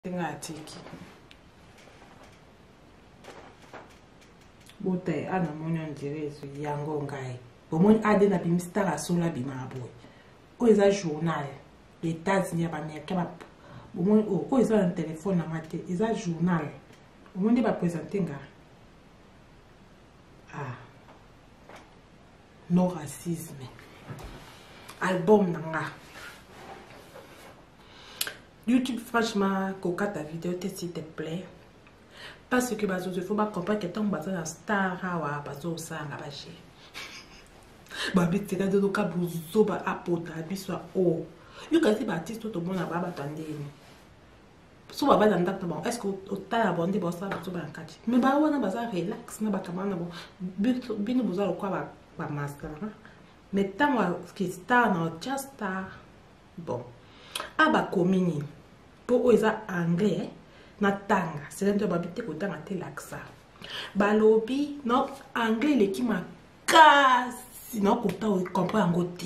Nga atiki. Bota ye ana moni on dirait ezwi yango ngai. Bomoni ADN abimisi tala solo abimaka boye. Oyo eza journal ya États-Unis ya ba-Américain ba bomoni oyo oyo eza na telefone na nga te eza journal. Omoni nde ba présenter nga. Ah. No racisme. Album na nga. YouTube franchement kokata video te s'il te plaît. Parce que bazozo il faut ba comprendre que ntango baza na star awa bazosanga ba jeu. Babitika nzoto ka buzoba apota biso ya o. Oh. Yo kasi ba artiste tomona ba bato ya ndeni. So ba bana ndako na bango est ce que otala bango nde baosala bazoba na kati. Mais ba wana baza relax na bakamara na bango. Bino boza lokola ba master. Mais ntango ki star na otia star. Bon. A bakomi nini? Po oyo eza anglais na tanga. C'est nde babi te kotanga te laksa. Balobi no anglais eleki makasi na kota o comprendre yango te.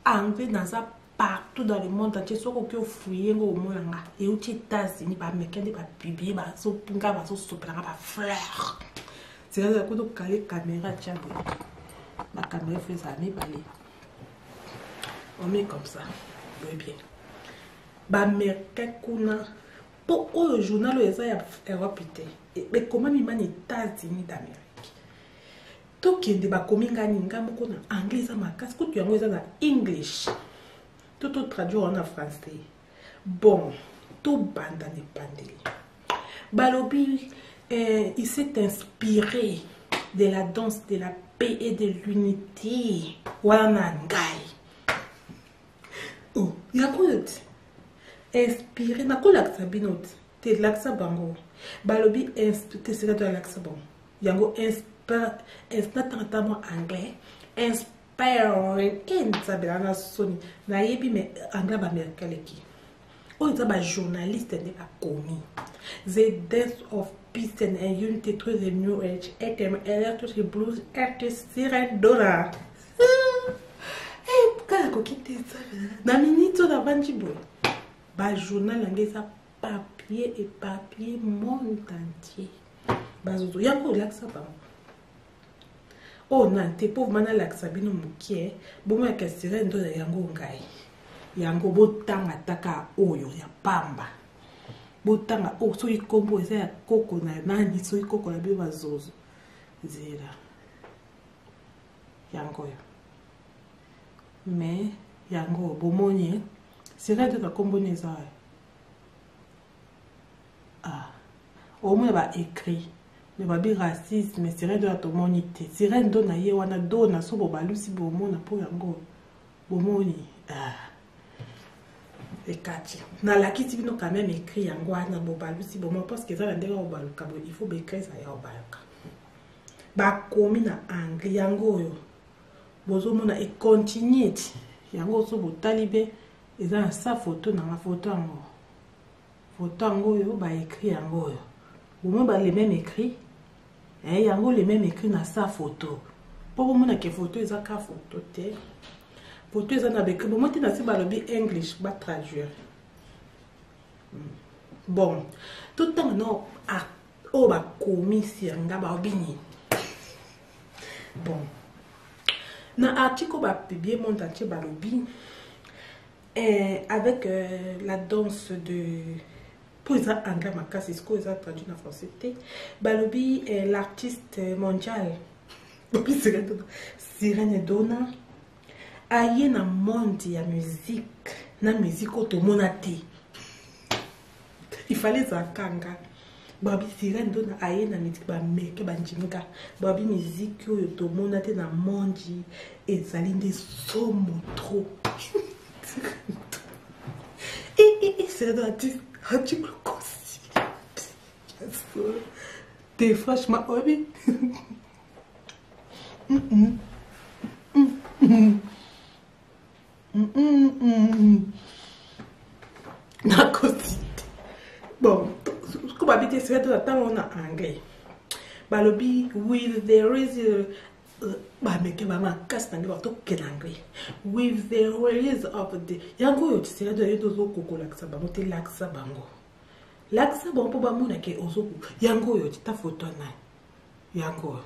Anglais naza partout dans le monde entier soki oki ofouille ngo omona nga euti États-Unis ba américain nde ba publier bazo nga bazosopela nga ba fleurs. C'est-à-dire kutu kale caméra tia boye. Ba caméra faut ezala mibale. On met comme ça. Boye bien. Ba américain kuna po oyo journal oyo eza ya Europe te. Ekomami mani États-Unis d'Amérique. Tokende bakomi nga nini nga moko na anglais eza makasi kutu yango eza na English. To to traduire wana na français. Bon, tobanda na ebandeli. Balobi il s'est inspiré de la danse de la paix et de l'unité. Wana na ngai. Oh, yango oyo te. Inspiré nakolakisa bino te. Te lakisa bango. Balobi te sika to lakisa bango. Yango inspire natanga ta mwa anglais. Inspiring e nzambe na na soni. Nayebi mais anglais ba américain leki. Oyo eza ba journaliste nde bakomi. The Dance of Peace and Unity through the New Age ATM Electric Blues Artist Sirène Dora. Eh, kaka koki te na minute oyo navandi boye ba journal yango eza papier et papier monde entier bazozo yango olakisa bango oyo na te mpo vraimen nalakisa bino mokie bomonaka sirene ndola yango ngai yango botanga taka oyo ya pamba botanga oyo soki nkombo eza ya koko na nani soki koko na bino bazozo nzela yango oyo mais yango bomoni sirene ndola nkombo nini eza oyo ah omona ba écrit mais babi racisme sirène dona tomoni te sirène dona ye wana dona so bobalusi bomona mpo yango bomoni ah. Ekati nalakisi bino quand même écrit yango wana bobalusi bomona parce que eza na ndenge ya kobaluka boye il faut baécrit eza ya kobaluka bakomi na anglais yango oyo bozomona econtinue ti yango so botali be eza na sa photo nanga photo yango photo yango oyo ba écrit yango oyo bomoni ba le même écrit eh, yango le même écrit na sa photo mpo bomona ke photo eza ka photo te photo eza na baécrit bomoni te na se balobi english batraduire bon totanga no oyo bakomi sur nga balobi nini bon na article oyo bapublie monde entier balobi avec la danse de mpo eza anglais makasi sikoyo eza traduit na français te balobi l'artiste mondial Sirène Dona aye na monde ya musique na musique oyo tomona te il fallait ezala kanga babi Sirène Dona aye na musique bameke bandimika babi musique oyo tomona te na monde ezali nde somo trop Sirène Dona article kosi te franchement oyebi nakosi te bon ko babi te sirène Dona ntango na anglais balobi with the reason Bameke bamakasi na nde batokende anglais with the release of the yango oyo tiselado ye tozokokolakisa bango te. Lakisa bango, lakisa bango mpo bamonake ozoku. Yango oyo ta foto nani? Yango oyo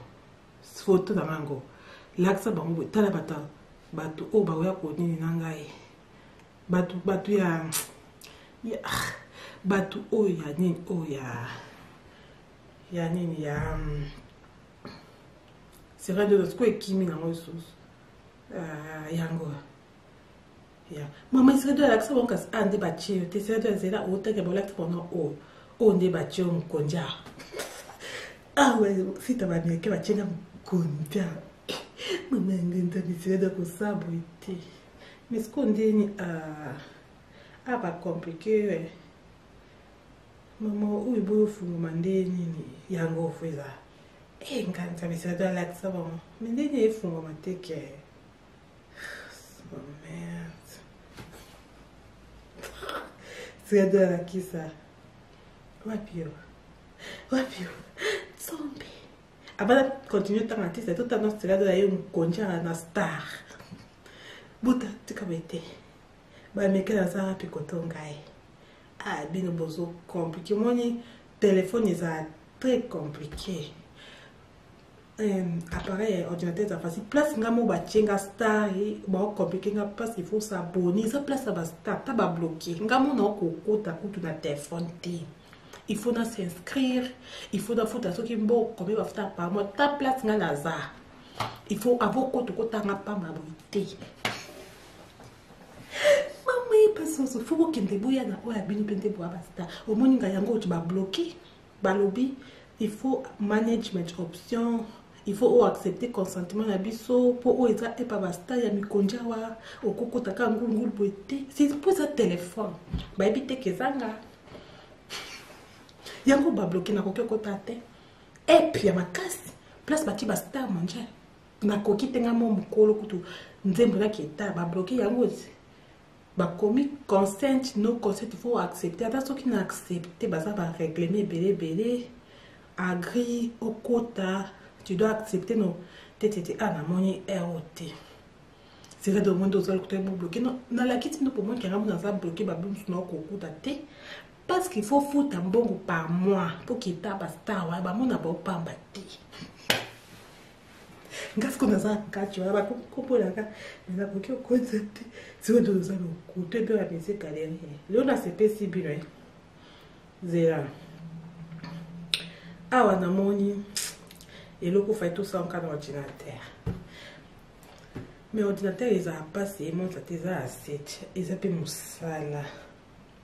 foto na ngango. Lakisa bango boye. Tala bato, bato oyo bakoya konini na ngai, bato, bato ya bato oyo ya nini, oyo ya nini, ya c'est de sikoyo ekimi nango lisusu. Yango ya mama esika alakisa bango, kasi a nde batie yo te. Esika azela otaki bolakisa bango oyo nde batie yo mokonzi awa. Sita bameke batie nga mokonzi awa. Mama yango, Nzambe, esika kosala boye te. Mais sikoyo ndeni a bacompliqué mama oyo boyo ofungama nde nini yango fo eza e nga Nzambe, esika alakisa bango mais ndeni efungama te ke oh, merde. Sika alakisa wapi yo, wapi yo nzombe. Abana continue ntanga te, totanga sika ye mokonzi aka na star. Buta tika boye te. Bameke naza wapi koto ngai? Ah, bino bozo compliqué. Omoni telefone ezala très compliqué, appareil ordinateur eza facile. Place nga mo batie nga star, baocompliqué nga place. Il faut s'abonner, eza place ya bastar. Ta babloqué nga mo na okokota kutu na telefone te. Il faut na s'inscrire, il faut nafuta soki mboko combien bafuta par mois. Ta place nga naza, il faut avokota okotanga pamba boye te. Mama ye soso fo bokende boya na oyo ya bino mpe nde boya bastar. Omoni ngai yango oyo babloqué, balobi il faut management option, il faut oyo accepter consentement na biso mpo oyo eza epa bastar ya mikonzi awa. Okokota kaka ngulungulu boye te mpo eza telefone, bayebi te ke ezanga yango babloqué. Nakoki okota te. App ya makasi, place batie bastar mondial, nakoki te. Nga mo mokolo kutu nzembo naki eta babloqué yango. Bakomi consent, no consent, il faut accepter. Ata soki na accepte, baza barèglement ebele ebele. Agree okota, tu dois accepter no te te te. Ah, namoni ero te. C'est vrai, omoni oza lokuta, bobloqué. Nalakisi bino po moni yanga mo naza bloqué. Babi mosusu na okokuta te parce qu'il faut futa mbongo par mois mpo kita bastar wana bamona baopamba te. Nga sikoyo naza kati wana bakokombolaka, nakoki okonza te. Sikoyo toza lokuta mpe bamese galerie. Lelo nasepesi bino nzela awa. Namoni eloko fai tosanka na ordinateur, mais ordinateur ezala mpasi, emonisa te, eza asete, eza mpe mosala.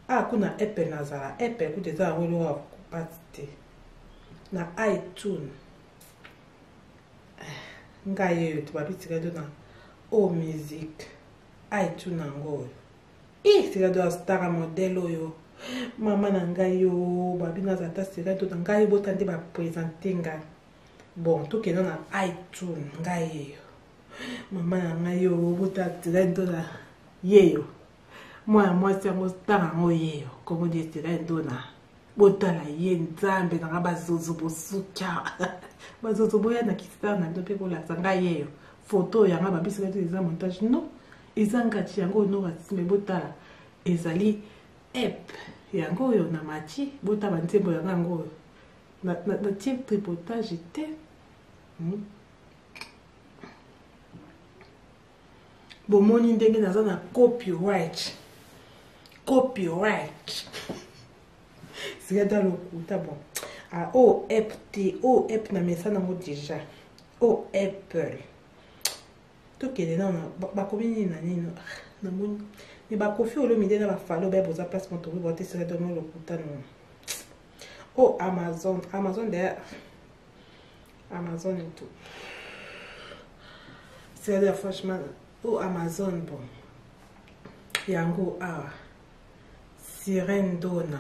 Ah, kuna Apple nazala Apple kuta eza yango eloko ya kopati te na iTunes. Ngai oyo tobabi tika do na o musique iTunes yango oyo i sika do star modèle oyo. Mama na ngai yo babi naza ata sika to na ngai bota nde baprésente nga. Bon, tokenda na iTunes. Ngai eyo mama na ngai yo bota tika ndona yeyo mwana mwasi yango star yango yeyo komodi esika ndona. Botala ye, Nzambe nanga. Bazozo bosuka, bazozo boya na kistar na bino mpe bolakisa ngai yeyo foto yanga. Babisika te eza montage, non, eza ngati yango no racisme. Botala, ezali app yango oyo na mati. Botala banzembo yanga yango oyo natie tripotage te. Bomoni ndenge naza na copyright, copyright sika ta lokuta. Bon, ah, oyo app te, oyo app na mesa nango déjà oyo Apple. Tokende nano bakomi nini na nini. Namoni me bakofi Olomide na bafalo baya boza place moto oyo bote sika domo lokuta no. Oh, Amazon, Amazon d'ailleurs, Amazon et tout, c'est-à-dire franchement oh, Amazon. Bon, yango awa Sirène Dona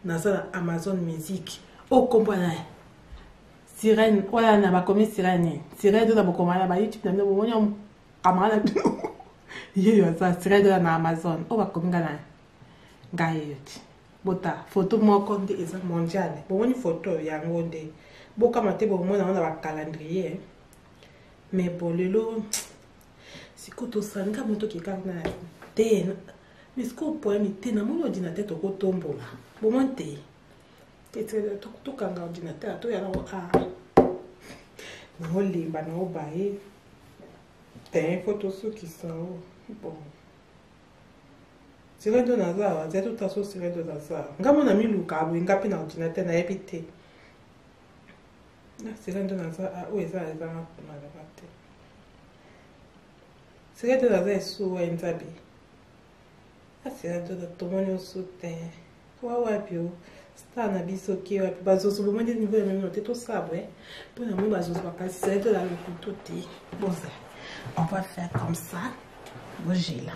naza na Amazon Music. Oyo nkombo na Sirène wana na bakomi Sirène, Sirène Dona. Bokoma na baYouTube na bino, bomoni camarade na bino yeyo aza Sirène Dona na Amazon. Oyo bakomi nga na ngai yeyo ti bota foto moko nde eza mondiale. Bomoni foto yango nde bokama te, bomona yango na bacalendrier. Mais bon, lelo sikoyo tosali nga moto okeka na te, mais sikoyo poème te, namoni ordinateur tokotombola bomoi te, tokanga ordinateur toya nango a naolemba naobaye te, fo tosukisa o bon. Sirène ndo naza awa, zela totala so sirène ndo naza awa. Nga mona miluka boye, nga mpe na ordinateur nayebi te. Na sirène ndo naza awa, oyo eza eza maloba te. Sirène ndo naza esuwa nzabi. Na sirène ndo tomoni osu te. Wa wapi o? Star na biso ke wapi? Bazozo bomoni niveau ya mino te tosala boye. Mpo na moi bazozo bakasi sirène ndo na lokutu te. Boza. On va faire comme ça. Bojela.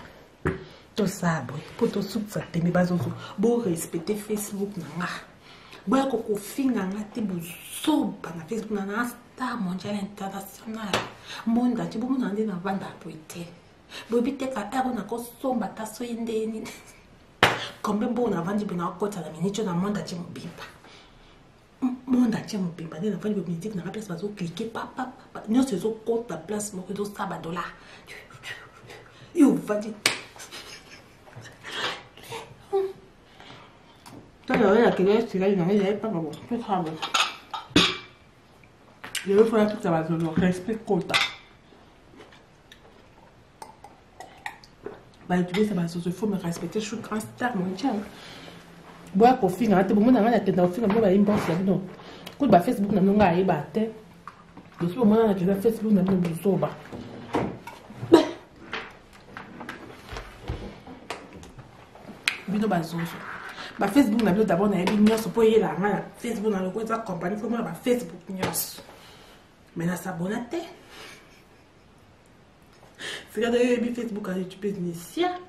Tosala boye mpo tosukisa tembe. Bazozo, borespecte Facebook na nga, boya kokofinga nga te bozoba na Facebook na na star mondial international monde entier. Bomona nde navanda boye te, boyebi te ka ere nakosomba ata soyi ndeni combien mbongo navandi boye, nakokota na minute na monde entier mobimba, monde entier mobimba. Nde navandi boye, musique nanga place bazocliquer papapa, nyonso ezokota place moko, ezosala badollar. Yo ovandi tala oyo akende esika nango ezali pamba bo tosala bo lelo fona tuta bazolo respect kota bayoutubesa bazozo, il faut me respecter, je suis grand star mondial. Boya kofinga te, bomona ngai nakenda kofinga bino bayimbox na bino kutu bafacebook na bino, ngai ayeba te. Dosi bomona nakenda Facebook na bino bozoba. Bino bazozo bafacebook na bino, d'abord nayebi nyonso mpo eyelaka ngai na Facebook na loko eza compagnie, fo mona bafacebook nyonso, mais nasabona te. Sika nayebi Facebook ya YouTube nisia,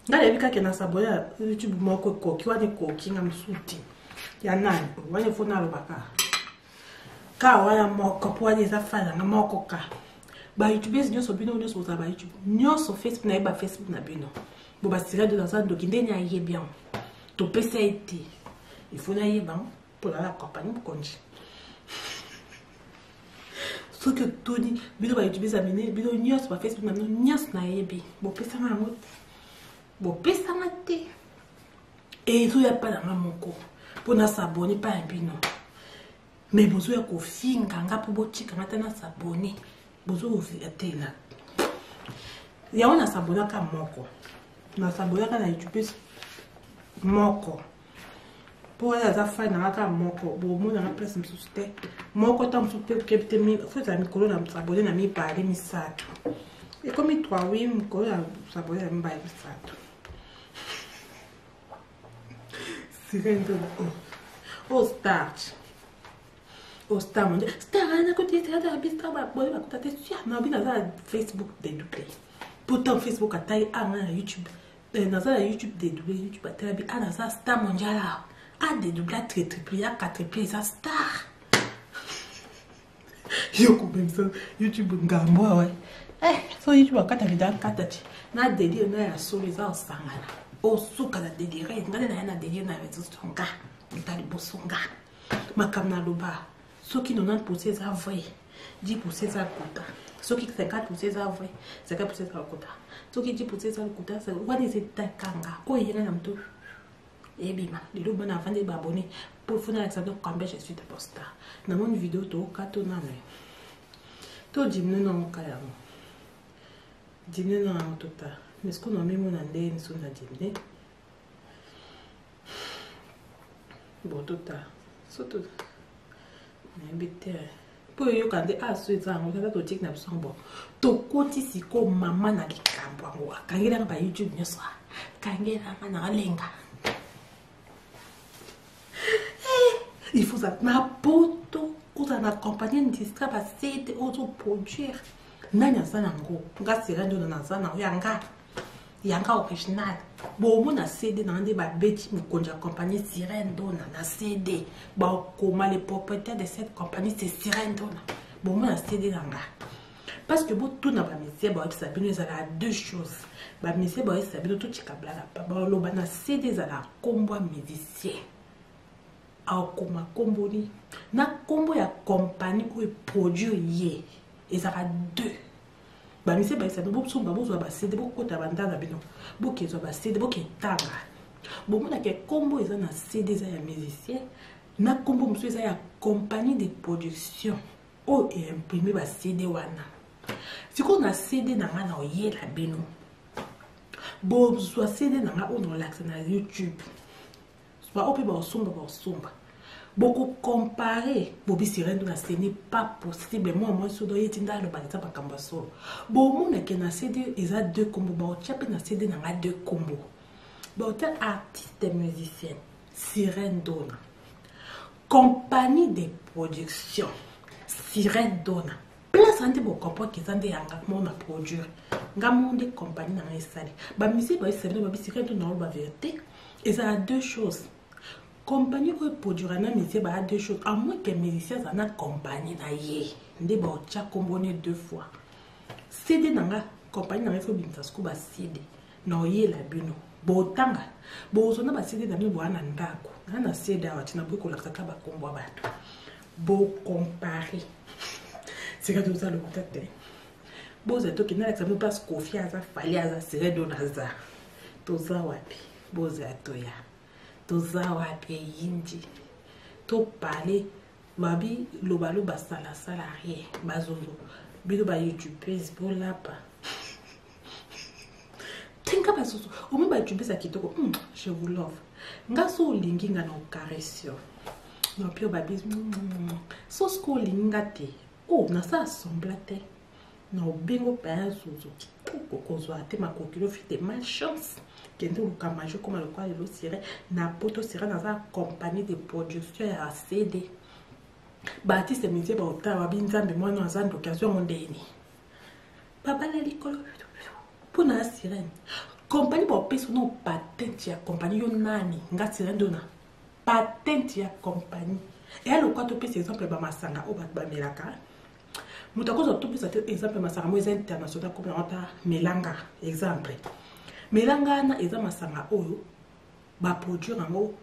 ngai nayebi kaka nasabona ya YouTube moko ekoki wana, ekoki nga mosusu te. Ya nani wana efo nalobaka ka wana moko, mpo wana eza fan nanga moko. Ka bayoutubes nyonso, bino nyonso bozala bayoutube nyonso Facebook, nayeba Facebook na bino bo basira nde naza ndoki ndeni ayebi yango, topesa ye te, il faut nayeba yango mpo na compagnie mokonzi. Soki otuni bino bayoutubes ya minene, bino nyonso bafacebook na bino nyonso nayebi, bopesanga yango te, bopesanga te, ezoya mpa nanga moko mpo nasabone mpa ya bino. Mais bozoya kofinga nga mpo botika nga te nasabone, bozoya te na yango. Nasabonaka moko, nasabonaka na youtube moko mpo wana aza fan nanga kaka moko, bomonanga place mosusu te moko ta mosusu te okebi te. Fo ezala mikolo na sabone na mibale misato, ekomi 3 wi mikolo na sabone na mibale misato. Sirène oh star, oh star mondial, star ana kote star bi star babone bakota te sia na bi naza na Facebook dédoublé. Pourtant Facebook atai anga na YouTube, naza na YouTube dédoublé. YouTube atala bi a naza star mondial awa, a dédoublé, a triplé, a quadruplé, eza star. Yo komemisa YouTube ngambo awa, so YouTube akata vida akata ti na délire na ya solo eza osangana osuka na délire. Ngai na ye na délire na réseau nga moto liboso nga makambo naloba, soki 90 % eza vrai, 10 % eza lokuta. Soki 50 % eza vrai, 50 % eza lokuta. Soki 10 % eza lokuta, wana eza etakanga oyo eyenga na moto ebima. Lelo bana avandi baabonné po fo nalakisa bino combien je suis d'abord star. Namoni video tooka to nano todimine nango ka yango, dimine na yango totala. Mais sikoyo namimona ndenge so na dimine bon, totala so to nayebi te mpo oyoka nde aso eza yango tata totiki na biso. Bon, tokoti sikoyo mama na likambo yango, akangelanga ba YouTube nyonso, akangelanga na alenga. Il faut na poto ozala na compagnie industrie basede ozoproduire. Nani aza nango? Nga sera nde naza nango, yanga yanga original. Bomona CD nanga nde babeti mokonzi ya compagnie Sirène Dona na CD, bakoma le propriétaire de cette compagnie, c'est Sirène Dona. Bomona CD nanga parce que botuna bamusicien bayebisa bino ezala deux choses. Bamusicien bayebisa bino totika blaka, baloba na CD ezala nkombo ya musicien, akoma nkomboni na nkombo ya compagnie oyo eproduire ye. Ezalaka deux. Bamise bayisa bino bosomba bozwa ba CD bokota banda na bino bokezwa ba CD boketanga bomonaka nkombo eza na CD eza ya musicien na nkombo mosusu eza ya compagnie de production oyo eimprime ba CD wana. Sikoyo na CD na ngai na oyela bino bozwa CD na ngai oyo na olakisa na YouTube baoyo mpe baosomba baosomba bokocompare Bobi Sirendo na ce n'est pas possible. Moi moi sodo ye tinda aloba eza makambo ya solo. Bomonake na CD eza deux kombo baotia mpe na CD na ngai deux kombo baotia artiste musicien Sirène Dona, compagnie de production Sirène Dona. Place wana nde bocomprendre eza nde yanga mo na produire nga mo nde compagnie na ngai esali bamisie baesali babi Sirène Dona oloba vérité ezala deux choses. Compagnie oyo produira na musicien baya deux choses, à moins que musicien aza na compagnie na ye nde baotya kombo ne deux fois. CD na nga compagnie na nga ifo bimisa siko ba CD na oyela bino botanga bozwa na ba CD na bino boya na ndako na na CD awa tina boyi kolakisa kaka bakombo ya bato bokompare sika toza lokuta te bozwa tokende nalakisa bino place Kofi aza Fally aza Sirène Dona aza toza wapi bozwa toya toza wapi eyindi topale babi lobaloba salasala rien bazozo bino ba youtubers bolapa tinga bazozo omoi ba youtubers ya kitoko je vous love nga so olingi nga na ocaresse yo na pio babis so siko olingi nga te o nasala sembla te na obengo mpe zozo kitoko kozwa te makokilo fite malchance kende oluka majo koma lokola lelo sire na poto sire naza compagnie de production ya CD baartiste musicien baotala babi nzambe mwana aza ndoki azwi yango ndeni babala likolo mpona ya sirene compagnie baopesa no patente ya compagnie yo nani nga Sirène Dona patente ya compagnie eya lokwa topesa exemple ya bamasanga oyo bato bamelaka moto akozwa topesa te exemple masanga mo eza international komi yango ta melanga exemple melanga wana eza masanga oyo baproduire yango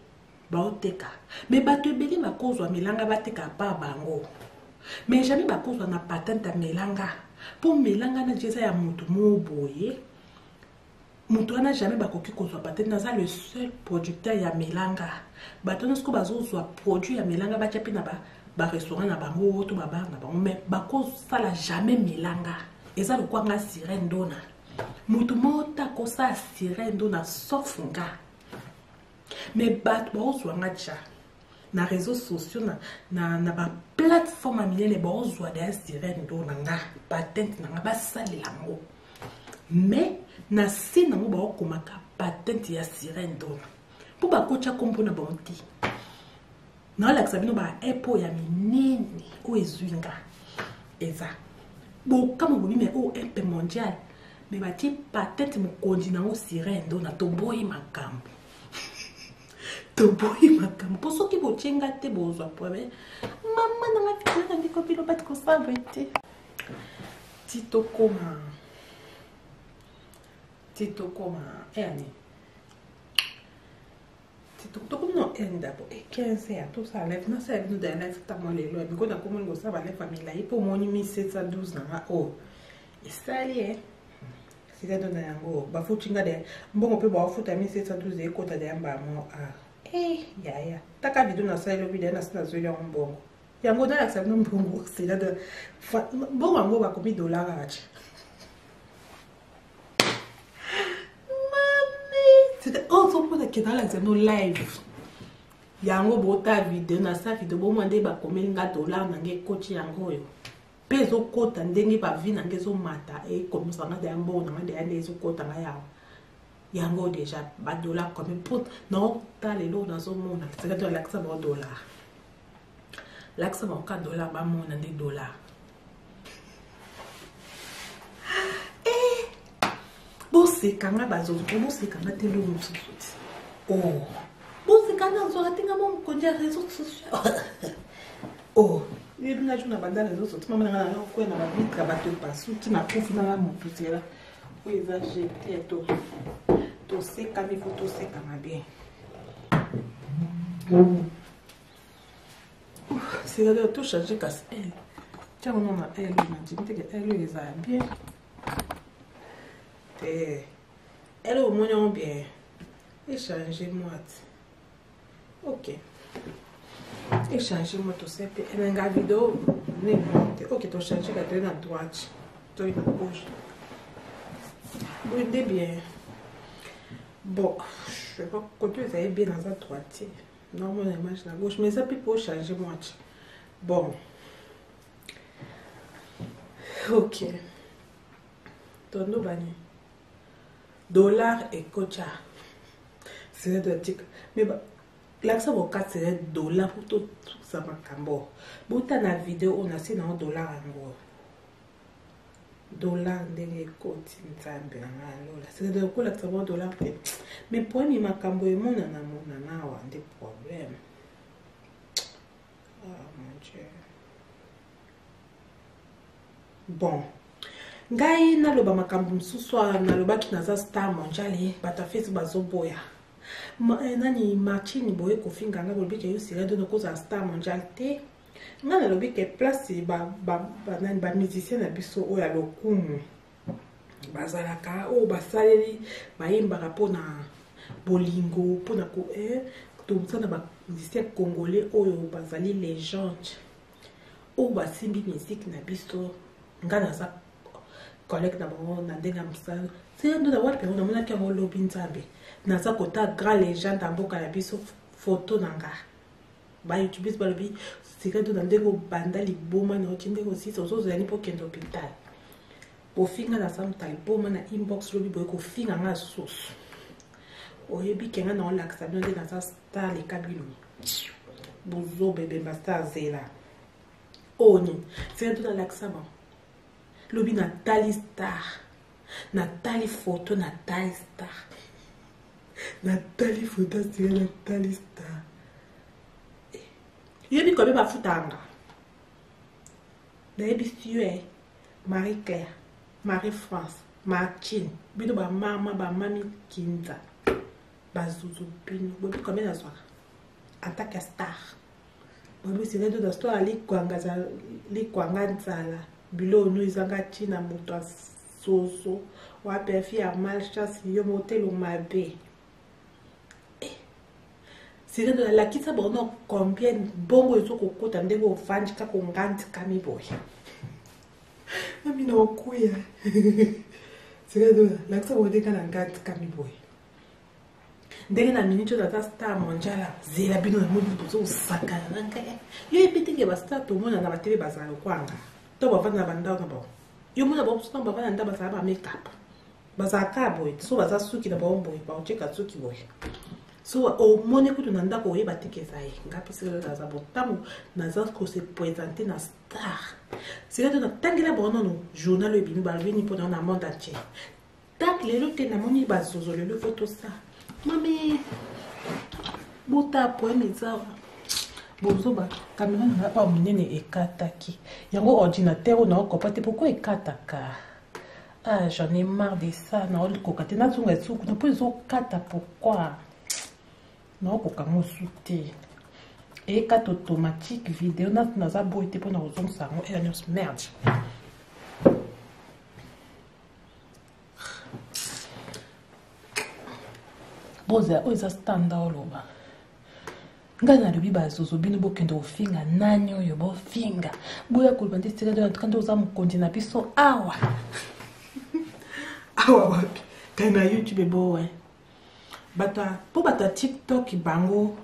baoteka me bato ebele bakozwa melanga bateka pa bango mais jamais bakozwa na patente ya melanga mpo melanga na eza ya moto mo boye moto wana jamais bakoki kozwa patente. Naza le seul producteur ya melanga bato nyonso ko bazozwa produit ya melanga batia mpe na barestaurant na bango to babar na bango mais bakosala jamais melanga eza lokwa nga Sirène Dona moto moko te akosala Sirène Dona sauf nga mais bato baozwa nga tja na réseaux sociaux na baplateforme ya minene baozwa deya Sirène Dona nga patente na nga basalela yango mais na se nango baokomaka patente ya Sirène Dona mpo bakotya kombo na bango te. Naolakisa bino ba epo ya minene oyo ezwi nga eza bokama bobi me oyo mpe mondial me batie patente mokonzi nango Sirène Dona toboyi makambo toboyi makambo mpo soki botie nga te bozwa problème mama nanga fitina ndeko bino bati kosala te ti tokoma erne tokomi na erne d'abord e 15 heures tosala live nasala bino da live ntango lelo biko nakomoni kosala balive ya milai mpo omoni 1712 na nga oyo esali e sika to na yango bafuti nga de mbongo mpe baofuta 1712 ekota deya mbala moko a e yaya taka video nasali lobi deya nasi nazweli yango mbongo yango nalakisa bino mbongo sila mbongo yango bakomi dollar ati mami ozomona ke nalakisa bino live yango bota video nasa video bomwa nde bakomeli nga dollar na nge ekoti yango oyo mpe ezokota ndenge bavi na nge ezomata ekomisa nga deya mbongo na nga deya nde ezokota nga yawa yango deja badollar combien mpo naotala eloko nazomona sika to alakisa bao dollar lakisa bango ka dollar bamona nde dollar bosekanga bazozo bosekanga te eloko mosusu ti oh bosekanga nazwaka te nga mo mokonzi ya réseau social oh yebi nga jour na banda réseau social mama nanga nanga kokwea na bavitre bato epasu ti nakufi nanga motu zela oyo eza jete to tosekami fo tosekama bien c'est-à-dire tout changer kasi. Tiango no na L na ndimi te ke L oyo ezala bien te. L oyo omoni yango bien. Echange moi ti. Ok. Echange moi to sepe. Elenga video ne te. Ok, to change ka toye na droite. Toye na gauche. Boye nde bien. Bon, je sais pas côté ezali bien naza droitier. Naomona image na gauche, mais eza mpe po changer moi ti. Bon. Ok. Tondo bani. Dollar ekotya. C'est de tika. Mais ba lakisa bokati c'est dollar pour tout ça makambo. Bota na vidéo on a si na dollar yango. Dollar ndenge ekoti nzambe na ngai lola. C'est de kolakisa bo dollar te. Mais problème makambo emonana monana awa nde problème. Oh mon Dieu. Bon. Ngai naloba makambo mosusu awa nalobaki naza star mondiale bato ya Facebook bazoboya. Nani Martine boye kofinga ngai bolobi ke yo sila dono kozala star mondiale te. Ngai nalobi ke place ba ba ba nani ba musicien na biso oyo ya lokumu bazalaka oyo basaleli bayembaka mpona bolingo mpona ko toza na ba musicien congolais oyo bazali legende oyo basimbi musique na biso. Ngai naza collègue na bango na ndenge ya mosala. Sila ndo na wapi yango namonaki yango lobi nzambe. Naza kota grand legende ya mboka na biso photo na nga. Ba youtubeurs balobi sika ndo na ndenge obanda liboma na oti ndenge osisa ozozela ni mpo okende hôpital. Bofinga na samuta liboma na inbox lobi boye kofinga nga susu. Oyebi ke nga na olakisa bino nde naza star leka bino. Bozo bebe star zela. Oni, sika ndo nalakisa bango. Lobi natali star. Natali photo natali star. Natali photo sika natali star. Yebi kobe bafutanga. Nayebi yo Marie Claire, Marie France, Martine, bino ba mama ba mami kinza. Bazuzu bino, bobi combien nazwaka? En tant que star. Bobi sika ndo na star likwanga za likwanga nzala. Bilo no ezanga tina moto soso wapi afi ya malchance yo motelo mabe. Sika ndo nalakisa bango combien bongo ezokokota ndenge ovandi kaka ongandikami boye. Mami na okuya. Sika ndo nalakisa bango ndenge na ngandikami boye. Ndenge na minute oyo naza star mondial zela bino na moni bozo kosakana na ngai. Yo yebi ndenge ba star tomona na ba TV bazala lokwanga. To bavanda na bandako na bango. Yo mona bango ntango bavanda na ndako bazala ba make-up. Bazalaka boye, so baza suki na bango boye, baotieka suki boye. So omoni kutu na ndako oyeba te ke eza ye. Nga mpe sika naza bon. Ntango naza ko se présenter na star. Sika to natangela bango nano journal oyo ebimi balobi nini mpona na monde entier. Tak lelo te namoni bazozo lelo fo tosa. Mami bota poème eza bozoba kamera na nga oyo monene ekataki. Yango ordinateur oyo naokopa te pourquoi ekataka? Ah, j'en ai marre de ça. Naokoka te nazonga esuku na po ezokata pourquoi? Naokoka mosu te. Ekata automatique vidéo naza boye te mpona kozongisa yango ela nyonso merde. Bozela oyo eza standard oloba. Ngai nalobi bazozo bino bokende kofinga nani oyo bofinga. Boya koloba nde sika nde nde oza mokonzi na biso awa. Awa wapi? Kai na YouTube bowe. Bato po bato ya TikTok bango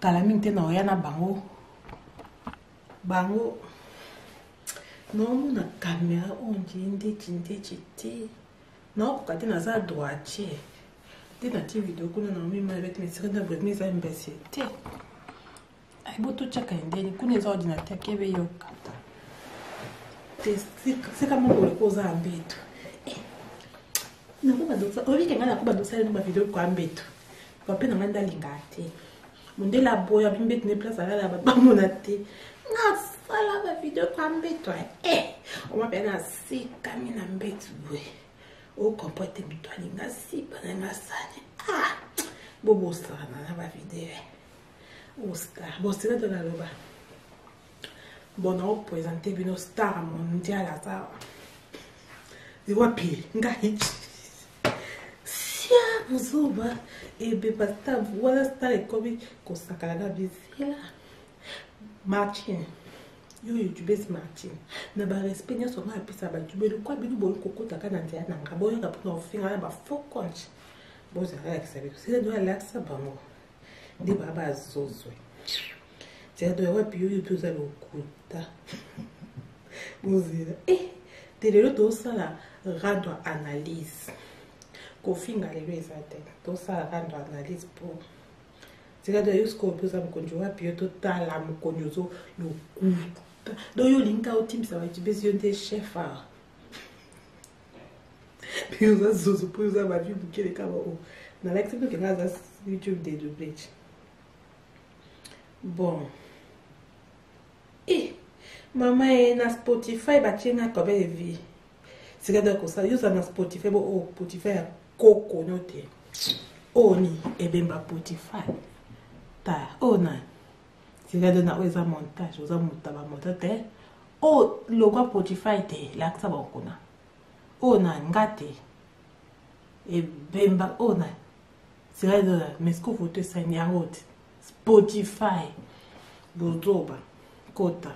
kala mingi te na oya na bango. Bango naomona kamera oyo ndie ndeti ndeti te. Naokoka te naza droitier. Te natie video kuna na mimi na bete mais sika na vraiment eza imbécile te. Ay boto tchaka ndeni kuna eza ordinateur kebe yokata. Te sika moko leko oza mbeto. Nakoba dosa, oyebi ke ngai nakoba dosa lelo ba video kwa mbeto. Papa na ngai ndalinga te. Mondele aboya bimbeto ne place alala bato bamona te. Nga sala ba video kwa mbeto. Oma pe na sikami na mbeto boye. O comprendre te moto alinga siba na nga sani. Ah! Bobosana na ba video. O star. Bosela to naloba. Bon, naopresente bino star mondial aza wapi ngai sia buzoba ebeba star wana star ekomi kosakana na bizela. Martin, yo youtubese Martin, na barespect nyonso ngai apesa bato belokwa bino boyi kokotaka na nzela na ngai, boyoka mpona kofinga na bafaux compte. Bozala alakisa bino sila do alakisa bango nde baa bazozwe nzela do ya wapi yo youtube oza lokuta. Bozela eh te lelo tosala rando analyse, kofinga lelo eza te, tosala rando analyse mpo nzela do yo sikoyo mpe oza mokonzi wapi yo totala mokonzi ozo lokuta do yo olingi ka otimbisa bayoutubese yo nde chef a mpe oza zozo mpo oza bavi moke leka bao nalakisi mpe kenga aza youtube dedouble. Bon, eh mama e na Spotify batie nga combien de vie sika do kosala yo oza na Spotify bo oyo Spotify ya koko no te oyo ni ebemba Spotify ta oyo na sika do na oyo eza montage oza moto ya bamontage te oyo lokwa Spotify te lakisa bakuna oyo na nga te ebemba oyo na sika do na mais siko foto esani yango te Spotify bozoba kota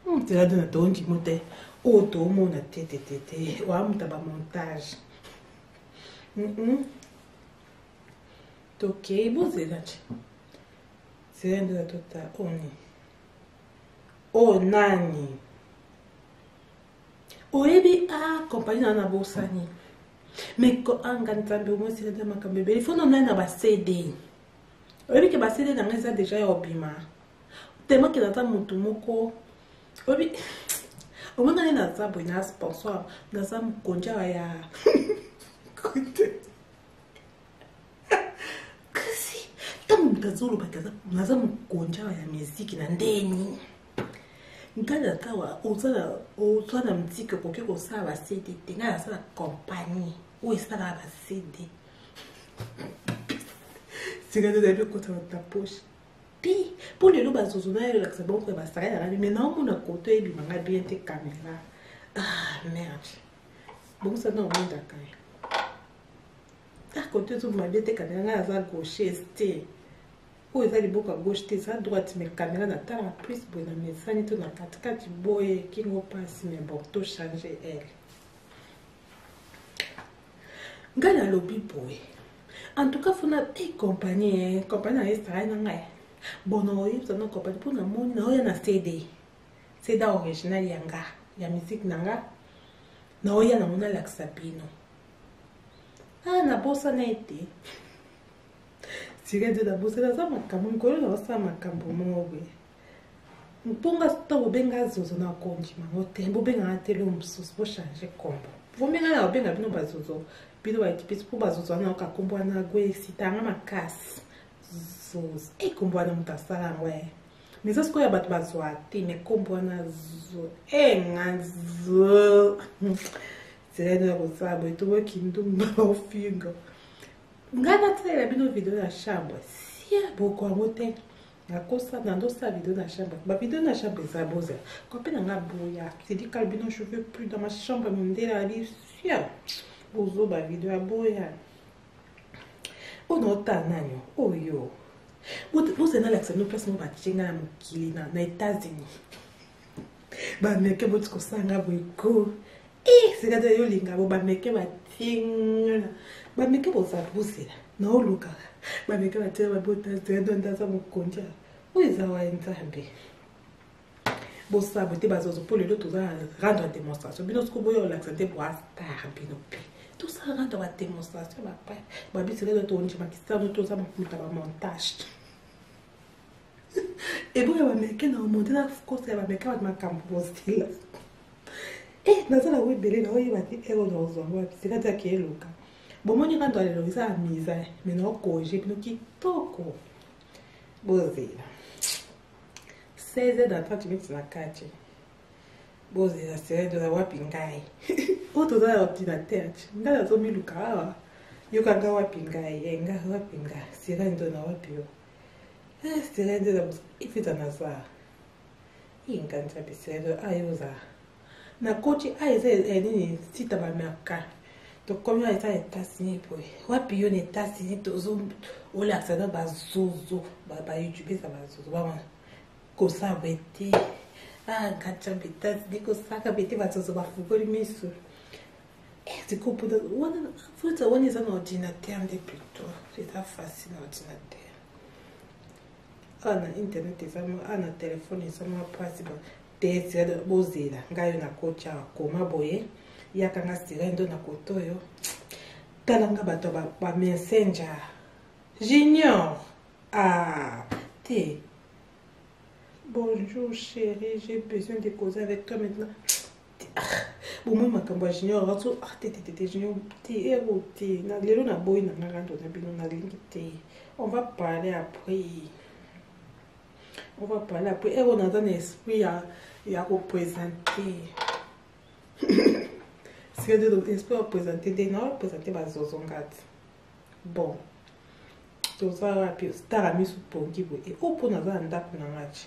nzela do na tondimo te oyo toomona te te te te oamuta bamontage tokei bozela ti zela nde na tota oni oyo nani oyebi a kompagnie na na bosani mais anga nzambe omosila nde makambo ebele fo nonai na ba CD. Oyebi ke ba CD na ngai eza deja ya obima tellement ke naza motu moko oyebi omona nde naza boye na sponsor naza mokonzi awa ya kasi ntango moto azolobaki naza mokonzi awa ya miziki na ndeni ngai naza oza na miziki okoki kosala ba CD te. Ngai nasala compagnie oyo esalaka ba CD sika nde nayebi ekota na poche te mpo lelo bazozo na ye elakisa bango ya basaka ya ngai me naomona koto eyebima ngai bien te caméra. Ah merde, bongisa na omindaka ye ah koto ezobima bien te caméra. Ngai aza gauchese te, oyo eza liboko ya gauche te, eza droite, mais caméra natala plus boye na mesani to na katikati boye kingo mpasi. Mais bon, to change elle. Ngai nalobi boye, en tout cas fona e compagnie compagnie na esala na ngai bon na oyebisa na compagnie mpo namoni naoya na CD, CD original ya nga ya musique na nga naoya nango nalakisa bino. Ah, nabosana ete sika nde nabosana aza makambo mikolo naosala makambo moko boye mponga ntango bobenga zozo na kondima yango te, bobengaka te lo mosusu, bochange kombo vomenga na babenga bino bazozo bino baekipisi mpo bazozo wana oka kombo wana gwe esitanga makasi zozo e kombo wana moto asala yango e mais eza sikoyo ya bato bazwa te mais kombo wana zo e nga zo zela ya kosala boye toboki ndumba baofinga ngai natalela bino video na chambre sia boko yango te nakosa nandosala video na chambre. Bavideo na chambre eza bozela kope na nga boya sidikal bino je veux plus dans ma chambre mondele abi sia bozoba video ya boya oyo naotala nani oyo bozela nalakisa bino place moko batie ngai na mokili na États-Unis bameke boti kosala nga boye ko sika te yolinga bo bameke batie nga bameke bozala bozela naolukaka bameke batie babota zela aza mokonzi oyo eza wa nzambe bosala boye te bazozo mpo lelo toza rendre démonstration bino siko boya olakisa nde boa star bino mpe tosala rendre badémonstration bapa babisika tondima kisano toza moto ya bamontage eboya bameke na omonte na kosa ya bameke bato makambo bozela e naza na ebele na oyeba te ero na ozwa ngo wapi sika te akeeluka bomoni rando ya lelo eza ya mise me na okoge bino kitoko bozela 16 h 30 minutes na kati bozela sere na wapi ngai oyo toza na ordinateur ngai nazomiluka awa yoka ngai wapi ngai ngai wapi ngai sere ndo na wapi yo sere ndo na ifita naza. Inga nzambe sérieux ayo ozala nakoti a eza eh, nini site ya bamerka tokomi awa eza États-Unis boye wapi yo na États-Unis tozo olakisa na bazozo bayoutube eza bazozo bamana kosala boye te ah ngatya États-Unis kosaka boye te bazozo bafungoli miso. Eh, sikoyo mpona wana futa wana eza na ordinateur nde plutôt eza facile na ordinateur. Awa na internet eza awa na telefone eza mwa mpasi te. Sirene, bozela ngai oyo nakoti awa koma boye yaka nga sirene ndo na kote oyo tala nga bato ya bamessenger junior. Ah te, bonjour chérie, j'ai besoin de causer avec toi maintenant. Bomoi makambo ya junior azo ah te te te te junior te ero te na lelo naboyi na nga rando na bino nalingi te. On va parler après, on va parler après. Ero naza na esprit ya koprésente sika esprit ya koprésente nde na présente bazozo ngati. Bon, toza wapi? Star ya misu pongi boye o mpo naza na ndako na nga ti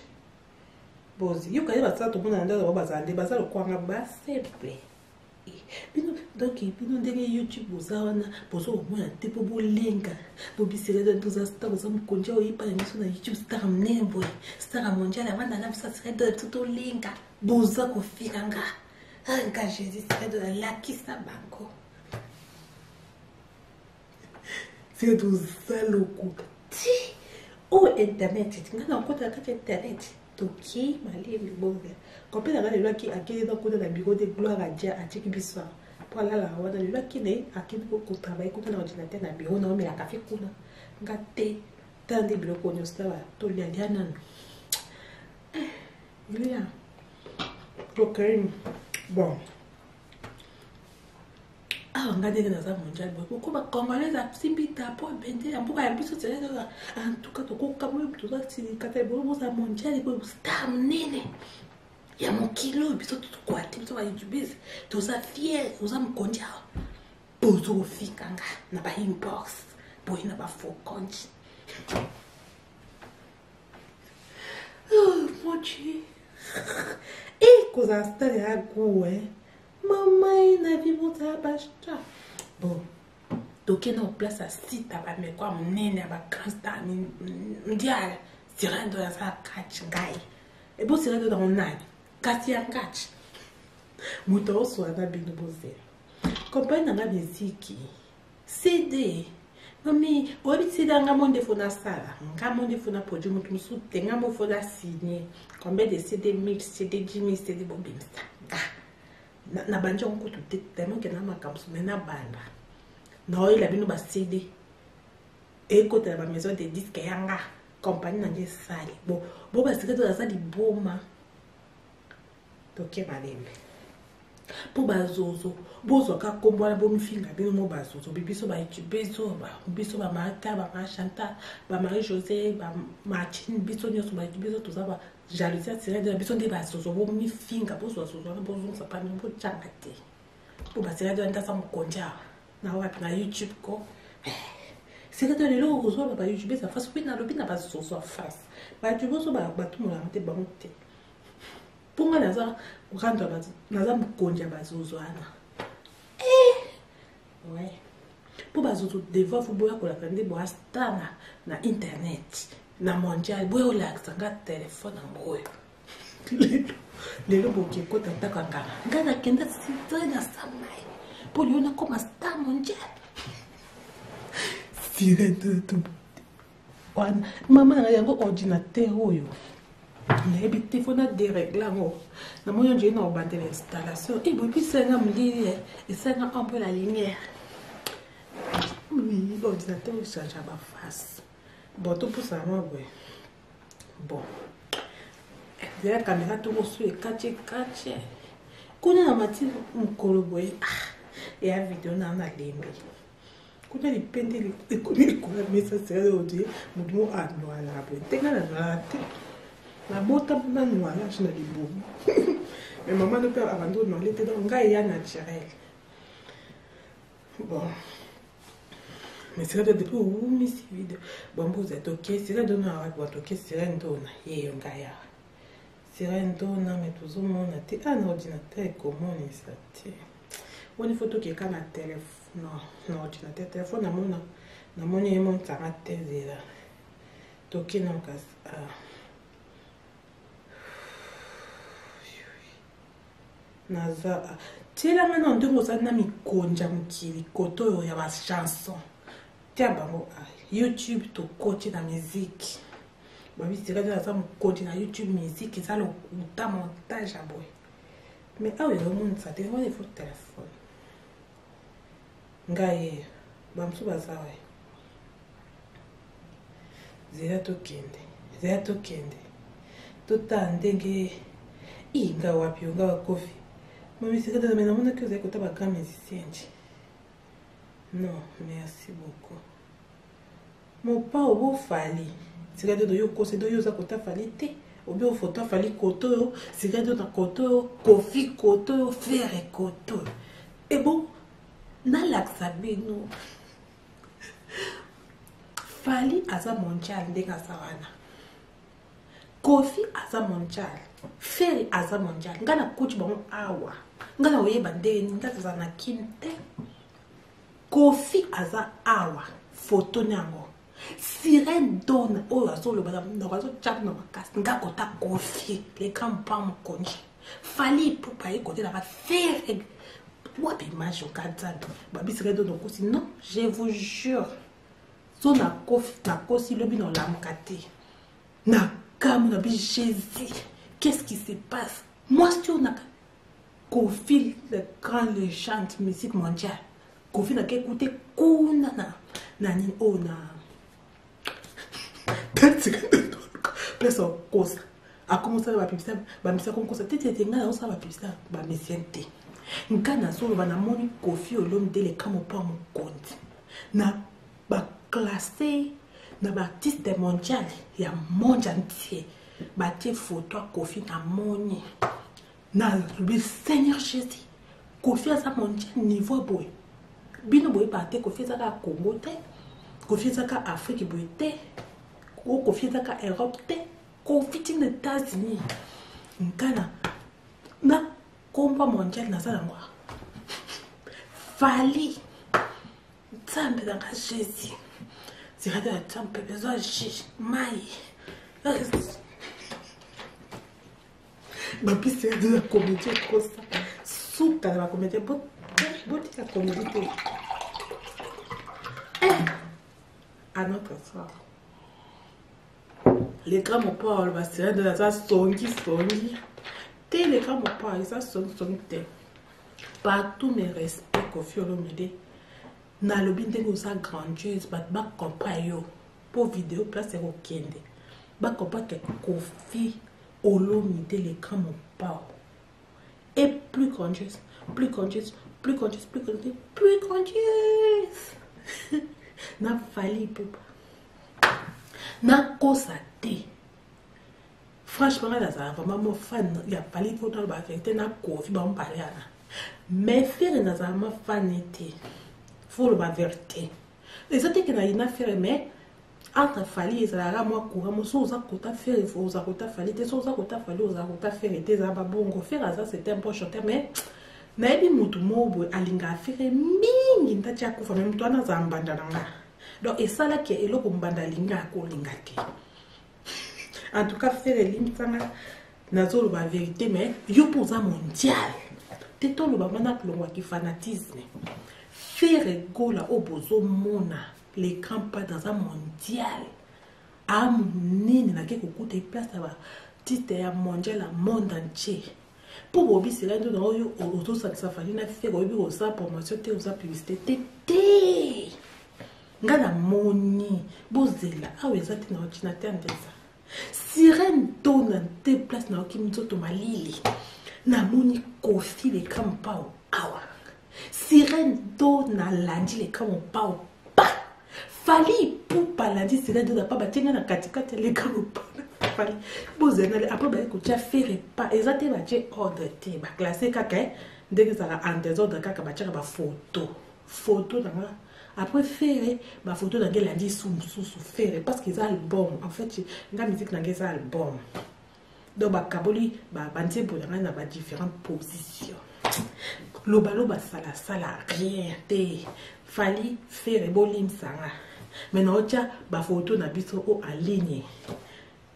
bozi yoka ye basala tomona na ndako bango bazala nde baza lokwanga basimple bino. Donc bino ndenge YouTube boza wana boza komona te mpo bolenga bobisela toza star oza mokonzi oyepa na biso na YouTube star monene boye star mondial avanda na biso asira biso tolenga boza kofika nga nga Jésus sira alakisa bango sika toza lokuta ti oyo internet nga na okota na kati ya internet toki malembe bonga kompe na nga lelo akei na kuna na bureau de gloire adia atiki biso mpo alalaka wana. Lelo akende akende kotravaille kuna na ordinateur na bureau na omela kafe kuna nga te. Tala nde biloko nyonso tala tolia lia nanu lia tokei. Bon, awa nga ndenge naza mondial boye koko bacongolais asimbi drapeau ebende ya mboka ya biso. En tout cas tokokamwe toza silikata eboye boza mondial boye star monene ya mokili oyo biso tokoka te. Biso bayoutubese toza fier oza mokonzi awa bozo kofika nga na bainbox boye na bafaux compte. Oh mon Dieu, e kozala star ya goût mama ye na vie bozala basta. Bon, tokende na place ya site ya bameko ya monene ya bagrand star mondial sirendo aza kati ngai ebo sirendo nango nani kasi ya kati moto aoswala na bino bozela kompani na nga miziki CD mami oyebi CD nga mo nde fo nasala nga mo nde fo na produit moto mosusu te nga mo fo na signe combien de CD 1000 CD 10 000 CD bobimisa nga na bandi yango kutu te tellement ke na makambo me nabanda naoyela bino ba CD ekotela ba maison de disque ya nga compagnie na nga esali bo bo basika to aza liboma. Toke malembe mpo bazozo bozwaka nkombo wana bomifinga bino mo bazozo biso bayoutubes oyo biso bamarta bamar Chantal bamarie José bamartine biso nyonso bayoutubes oyo toza ba jalousie atirede na biso nde bazozo bomifinga bozwa zozo wana bozongisa pa bino botyanga te mpo basirade wana ndasa mokonzi awa na wapi na YouTube ko sika lelo okozwa ba youtube eza face mpe nalobi na bazozo ya face bayoutube ozo batumolanga te bango te mpo nga naza rendre naza mokonzi ya bazozo wana ouais mpo bazozo devant fo boya kolakisa nde boya star na internet na mondial boya olakisa nga telefone yango oyo lelo lelo boke ekota ndako ya nganga nga nakenda sitre na samai mpo lelo nakoma star mondial sirene wana mama na yango ordinateur oyo nayebi te fo na dérègle yango namoni ondire na obandela installation e boyebi esalinga molili esalinga un peu la lumière ordinateur echange baface. Bon, topusana mwa boye. Bon, ezala caméra tokosu ekati ekati kuna na mati mokolo boye eya video na nalembi kuna lipende ekomi likolo ya mesa sera odie motu mo anwala boye te nga nanwala te nabota na nwalage na libumu mais mama no mpe abandi onwale te donc ngai eya naturel. Bon, mais sika to depuis owumisi video bon boza toke sika do na wapi toke sirene to na yeyo ngai awa. Sirène Dona mais tozomona te. Ah na ordinateur ekomonisa te. Woni faut tokeka na telefone non, na ordinateur telefone namona namoni emonisaka te zela. Toke na kasi ah. Naza ah. Tiela nga na ndenge oza na mikonja mokili koto oyo ya ba chanson. Tia bango ah. YouTube tokoti na musique. Babi sika nde naza mokonzi na YouTube musique eza lokuta montage ya boye. Mais awa ezomonisa te wana ifo telefone. Ngai ye bamosusu baza waye. Zela tokende, zela tokende. Totala ndenge i nga wapi yo nga wa Koffi. Mami sika nde namonaki ozali kota ba grand musicien nji. Non, merci beaucoup. Mopao bo Fally sika dodo yo okosi do yo oza kota Fally te obi ofoto Fally koto oyo sika dodo koto oyo Koffi koto oyo Ferre koto oyo ebo nalakisa bino Fally aza mondial ndenge aza wana Koffi aza mondial Ferre aza mondial ngai nakuti bango awa ngai nakoyeba ndenge nini ngai tozala na kin te Koffi aza awa photo na yango Sirène Dona oyo azoloba na monoko azotya na makasi nga kota Koffi le grand pan mokonzi Fally Ipupa ye kote nanga Ferre wapi image oka nzambe babi Sirène Dona okosi non je vous jure so nakosi lobi na olamuka te na kamwe na bi Jésus qu'est-ce qui se passe mwasi oyo naka Koffi le grand legende musique mondiale Koffi na ke kute kuna na na nini oyo na place okosa akomosala bapibisa bamisa konkosa te te te ngai nazosala bapibisa bamisien te ngai nazoloba namoni Koffi Olomide le grand mopa mokonzi na baklasse na baartiste mondial ya monde entier batie foto ya Koffi namoni nalobi seigneur jésus kofi aza mondial niveau boye bino boyebaka te kofi eza kaka congo te kofi eza kaka afrique boye te o kofi eza kaka europe te kofi ntina états-unis nkana na komba mondial naza nango fali nzambe nanga jésus zirate na nzambe besoin juge mai bapisi ya la comédie ekosa suka na bacomédien botika comédie te eh! à notre soir le grand mopa aloba sirene aza songi songi te le grand mopa eza songi songi te partout mes respect Koffi Olomide nalobi ndenge oza grandiose bato bacomprendre yo mpo video place ekokende bacomprendre ke Koffi Olomide le grand mopao est plus grandiose plus grandiose plus grandiose plus grandiose plus grandiose na Fally Ipupa nakosa te franchement ngai nazala vraiment mo fan ya Fally mpo naloba vérité na Koffi bango bale wana mais Ferre nazala ma fan te fo loba vérité eza te ke nayina Ferre mais entre Fally ezalaka mwa courant mosusu oza kota Ferre oza kota Fally te so oza kota Fally oza kota Ferre te ezala babongo Ferre aza c'est un bon chanteur mais nayebi motu moko boye alingaka Ferre mingi ntati akufa me motu wana azala mbanda na nga donc esalaki eloko mbanda alinga akolinga te en tout cas Ferre elimbisanga nazoloba vérité mais yo mpo oza mondial te toloba mana kolongwaki fanatisme Ferre Gola oyo bozomona le grand padre aza mondial a monene nake kokuta ye place ya batite ya mondial ya monde entier mpo bobisela nde na oyo ozosangisa Fally na Ferre oyebi kosala promotion te oza publicité te te nga namoni bozela awa eza te na ordinateur nde eza sirène tona te place nayoki nzoto malili namoni Koffi le grand mopao awa sirène to nalandi le grand mopao pa Fally Ipupa alandi sirène to na pa batie nga na katikati ya le grand mopao Fally bozela nale après baye kotia Ferre pa eza te batie ordre te baclasse kaka ndenge ezalaka en désordre kaka batiaka bafoto photo na nga après Ferre bafoto na nga elandi su mosusu Ferre parce que eza album en fait nga musique na nga eza album. Donc bakaboli banzembo na ngai na ba différentes positions. Lobaloba salasala rien te. Fally Ferre bolimisa nga. Mais naotya bafoto na biso o en ligne.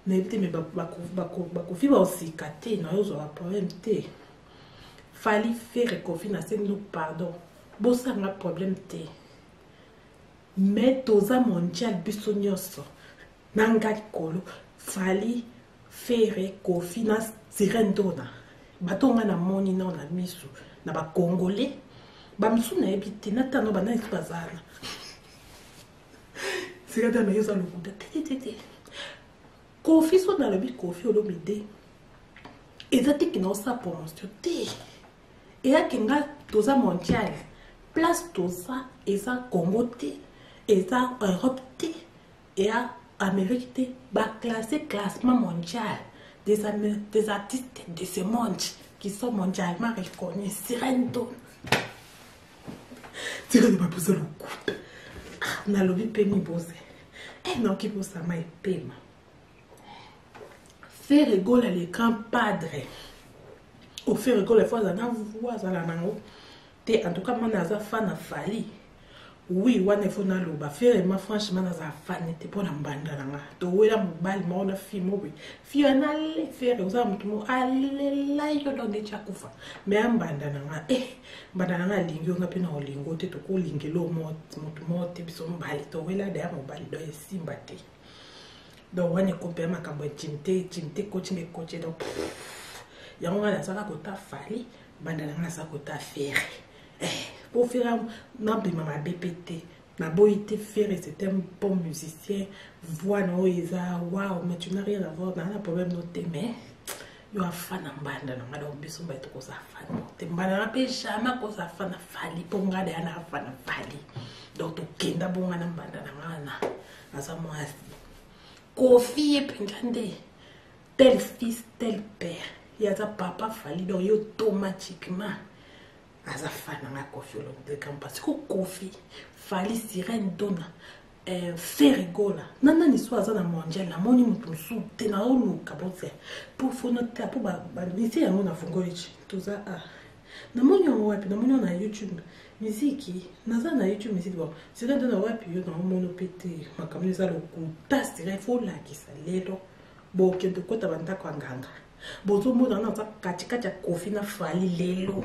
Nayebi te me bakofi baosika te, naozwa baproblème te. Fally Ferre Koffi nasengi no pardon, bosanga problème te. Mais toza mondial biso nyonso. Na nga likolo Fally Ferre Koffi na Sirène Dona. Bato nga namoni nao na misu na ba Congolais, ba misusu nayebi te, natano banani so bazala. Sirène Dona yo oza lokuta te te te. Koffi so nalobi Koffi Olomide eza te ke naosala promotion te. Eyaki nga toza mondial, place toza eza Congo te, eza Europe te, eya Amérique te, ba classé classement mondial des artistes de ce monde qui sont mondialement reconnus. Sirène Dona. Sirène baposa lokuta. Nalobi pe mibose. Eh naoki posama epema. Ferre Gola le grand padre. Au Ferre Gola faut azala na voix azala nango te. En tout cas moi naza fan na Fally. Oui, wana il faut naloba. Ferre ma franchement naza fan te pona mbanda nanga. Towela mobali moko na fille moko boye. Fille wana ale Ferre oza mutu moko alela yo donc neti akufa. Mais ambanda nanga eh mbanda nanga alingi yo nga pe na olingo te tokolingela mutu moko te biso mobali towela deya mobali donc esimba te. Donc wana ekompea makambo ya intimité, intimité ekoti nde ekoti donc yango nga nazaka kota Fally, mbanda nanga naza kota Ferre. Po Ferre nabima mabe pe te. Naboyi te Ferre c'est un bon musicien, voix na oyo eza wow, mais tu n'as rien à voir, na na problème no te mais yo afa na mbanda na nga donc biso mbaye tokoza fan te mbanda na pe jamais akoza fan na Fally po nga deya na afa na Fally. Donc tokenda bonga na mbanda na nga na aza mwasi. Koffi ye mpenza nde tel fils tel père, ye aza papa Fally donc ye automatiquement aza fan na nga Koffi Olomide parce que Koffi Fally Sirène Dona Ferre Gola na nani so aza na mondial namoni moto mosusu te naoluka botia po fono te po bamisi yango na fungoli toza a namoni yango wapi namoni yango na YouTube miziki naza na YouTube miziki bon Sirène Dona wapi yo naomono pe te makambo eza lokuta Sirène faut olakisa lelo bokende kota bandako ya nganga bozomona wana aza katikati ya Koffi na Fally lelo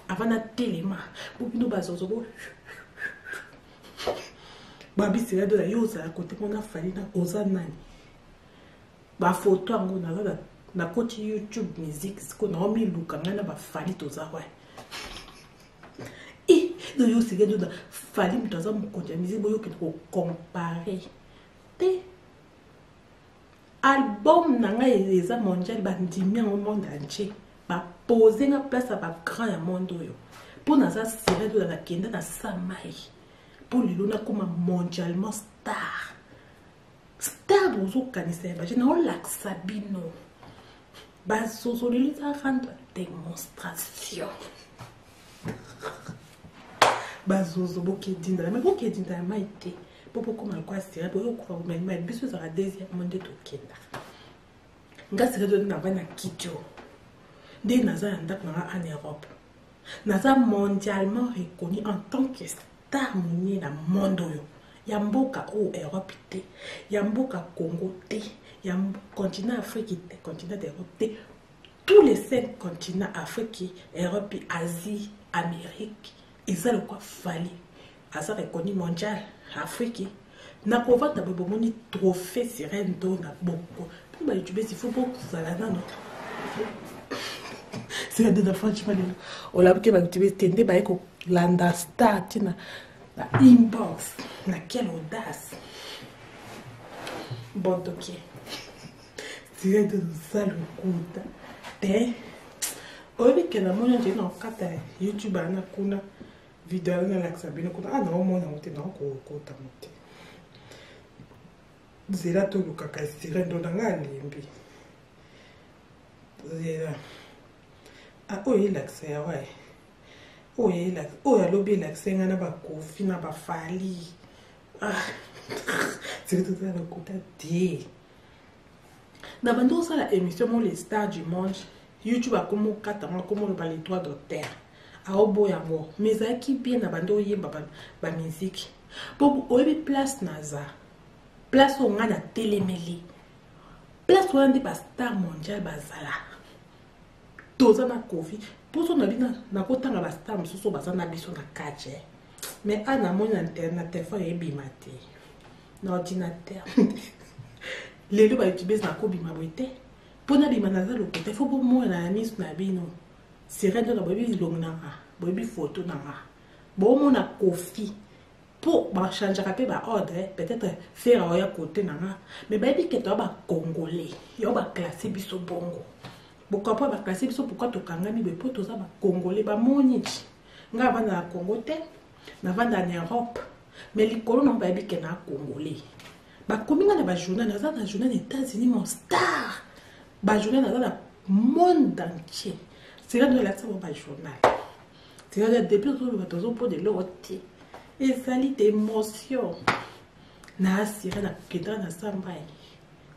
avant na telema po bino bazozo bo babi Sirène Dona yo ozala kote mona Fally na oza nani bafoto yango naza na koti YouTube musique siko naomiluka ngai na bafali toza wapi e donc yo Sirène Dona Fally moto aza mokonzi ya musique boyokende kocompare te album na ngai eza mondial bandimi yango monde entier bapose nga place ya bagrand ya monde oyo mpo naza Sirène Dona nakenda na sa mai mpo lelo nakóma mondialement star star bozokanisa ya baje naolakisa bino bazozoleli eza rendre démonstration bazozo bokedinda me bokedinda ya mai te mpo bokóma lokola Sirène boyokufa bomai mai biso ezalaka deuxième monde tokenda nga Sirène Dona navandi na kitio nde naza na ndako nanga en Europe naza mondialement reconnu en tant que star monie na monde oyo ya mboka oyo Europe te ya mboka Congo te ya continent Afrique te continent d'Europe te tous les 5 continents Afrique Europe Asie Amérique eza lokwa Fally aza reconnu mondial Afrique nakovanda boye bomoni trophée Sirène Dona boko mpo bayoutubes il faut bozala nano Sirène Dona franchement lelo olabuki bayoutubes te nde baye kolanda star ntina na inbox na quelle audace bon toke Sirène Dona oza lokuta te oyebi ke namoni nje na okata YouTube ana kuna video wana nalakisa bino kuna ah naomona yango te naokokota mo te nzela tolukaka Sirène Dona ngai alembi nzela oyo elakisa ya waye oyo oyo alobi elakisa ngai na bakofi na bafali ah Sirène toza lokuta te. Na bandi osala émission mo les stars du monde, YouTube akomi okata ngo, akomi oloba les droits d'auteur. Aoboya yango, mais ezalaki bien na bandi oyemba ba musique. Po oyebi place naza. Place oyo nga na telemeli. Place wana nde ba star mondial bazala. Toza na Koffi. Poso na bino nakotanga ba star mosusu baza na biso na kati. Mais a na moni na téléphone ebima te. Na ordinateur. Lelo ba youtubeurs nakobima boye te. Mpo nabima naza lokuta, il faut bomona na miso na bino. Sirène na boyebi elongi na nga, boyebi photo na nga. Bomona Koffi. Po ba changeaka pe ba ordre, peut-être faire oya côté na nga, mais bayebi ke toya ba congolais, yo ba classer biso bongo. Bokampo ba classer biso pourquoi tokangami boye, po toza ba congolais, ba moni. Nga vanda na Congo te, na vanda na Europe, mais likolo na bayebi ke na congolais. Bakomi nga na ba journal, naza na journal na États-Unis, mon star. Ba journal naza na monde entier. C'est là de la ba journal. C'est là depuis que tozo po de l'autre. Ezali d'émotion. Na assuré na kendra na sambai.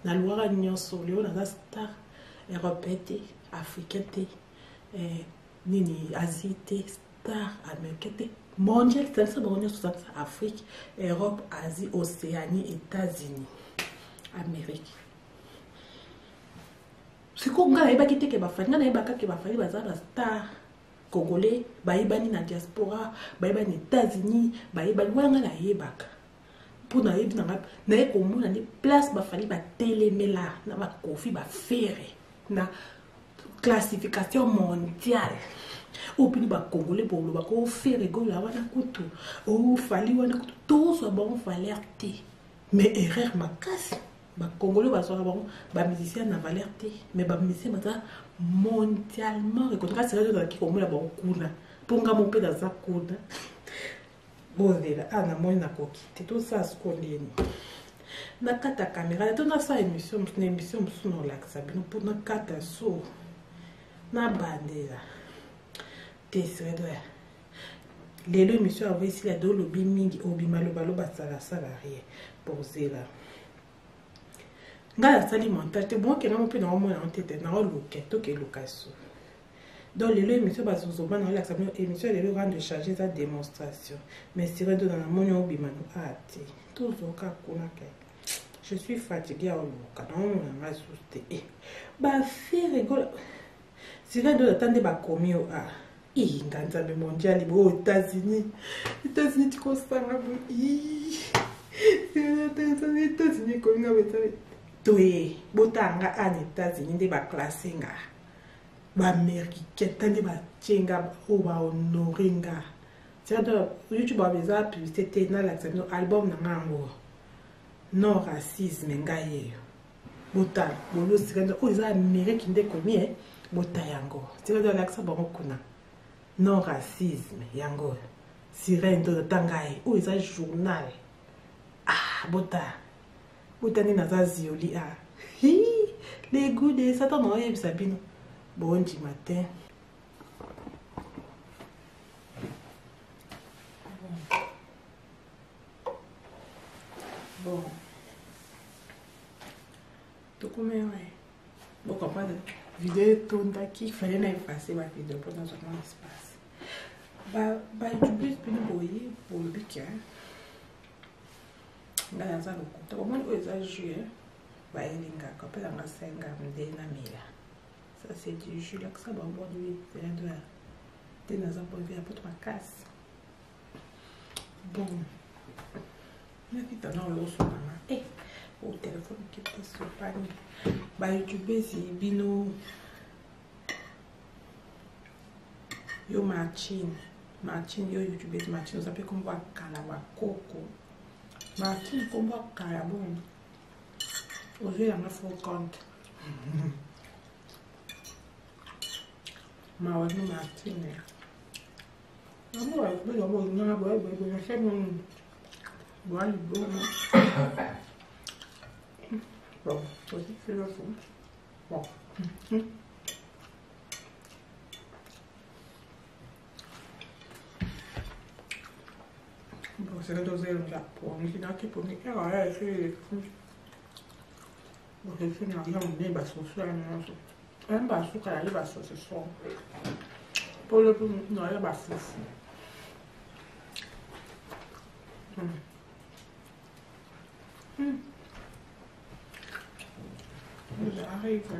Na luara nyonso, leo naza star européen te, africain te, nini Asie te, star américain te, mondial, c'est ça bango nyonso, ça Afrique, Europe, Asie, Océanie, États-Unis, Amérique. Siko nga nayebaki te ke bafali, nga nayebaka ke bafali baza ba star congolais, bayebani na diaspora, bayebani na États-Unis, bayebani wana nga nayebaka. Mpo nayebi na nga, naye komona nde place bafali batelemela na bakofi bafere na classification mondiale. Oyo bino ba congolais bolobaka o Ferre Gola wana kutu, o Fally wana kutu, tozwa bango valeur te. Mais erreur makasi, ba congolais bazwaka bango ba musicien na valeur te, mais ba musicien baza mondialement reconnu. Kasi sérieux, ozalaki komona bango kuna, mpo nga mo mpe naza kuna. Bozela, namoni nakoki te, tosala sikoyo ndeni. Nakata caméra, to nasala émission mosusu, na émission mosusu na olakisa bino mpo nakata so nabandela te. Sérieux, lelo émission avo esila, dolobi mingi, obima lobaloba salasala rien. Bozela, ngai nasali montage te, bonke ngango mpe naomona yango te te, naoluka tokeluka so. Donc lelo émission bazozoma na olakisa bino émission lelo rendre charge eza démonstration, mais sire ndo na namoni obima no a te, tozoka kuna ke je suis fatiguée ya oluka, naomona ngai susu te. E baFerre Gola, sire ndo ata nde bakomi yo a nga nzambe mondial bo États-Unis, États-Unis tikosanga bo États-Unis ekomi nga boye toye botanga a na États-Unis nde baclasse nga baaméricain, ta nde batie nga oyo bahonore nga. C'est-à-dire YouTube eza publicité te, nalakisa bino album na nga yango non racisme ngai yeyo. Botala bolosika nde oyo eza Amérique nde komi e bota yango, sika alakisa bango kuna non racisme yango. Sirène to ata ngai oyo eza journal. Ah, bota bota nde naza zioli a le goût de satan, na oyebisa bino bondima te. Bon, tokomi oyo bocomprendre video etondaki, fallait na effacer bavideo mpo nazwa mwa espace. Bayoutubeurs bino boye bolobi ke ngai naza lokuta. Bomoni oyo eza jus bayelingaka mpelanga 5 nde namela. Ça c'est du jus, lakisa baboni te, naza boye ya poto makasi. Bon, nakita na oyo osonanga e o telefone kete sopani. Bayoutubeurs bino, yo Martine, Martine, yo youtubeuse Martine, oza mpe kombo ya kala, bakoko Martine, kombo ya kala. Bon, ozwelanga faux compte, mawa no Martine. Yango boyanga boye nasali boya liboma. Bon, aussi philosophe. Bon. Bon, c'est la dose de la pomme. Bakesi na nga monene basoso ya nyonso. Ayamba basuka ya ye basaucisson. Polo mpe na ye bafufu. J'arrive.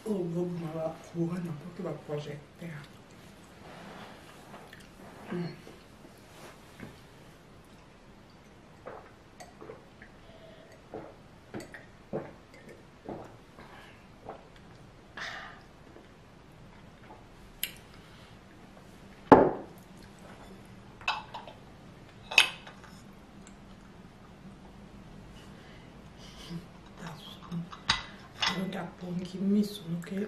Oyo boboma ba courant na poto ba projecteur. Apongi miso noke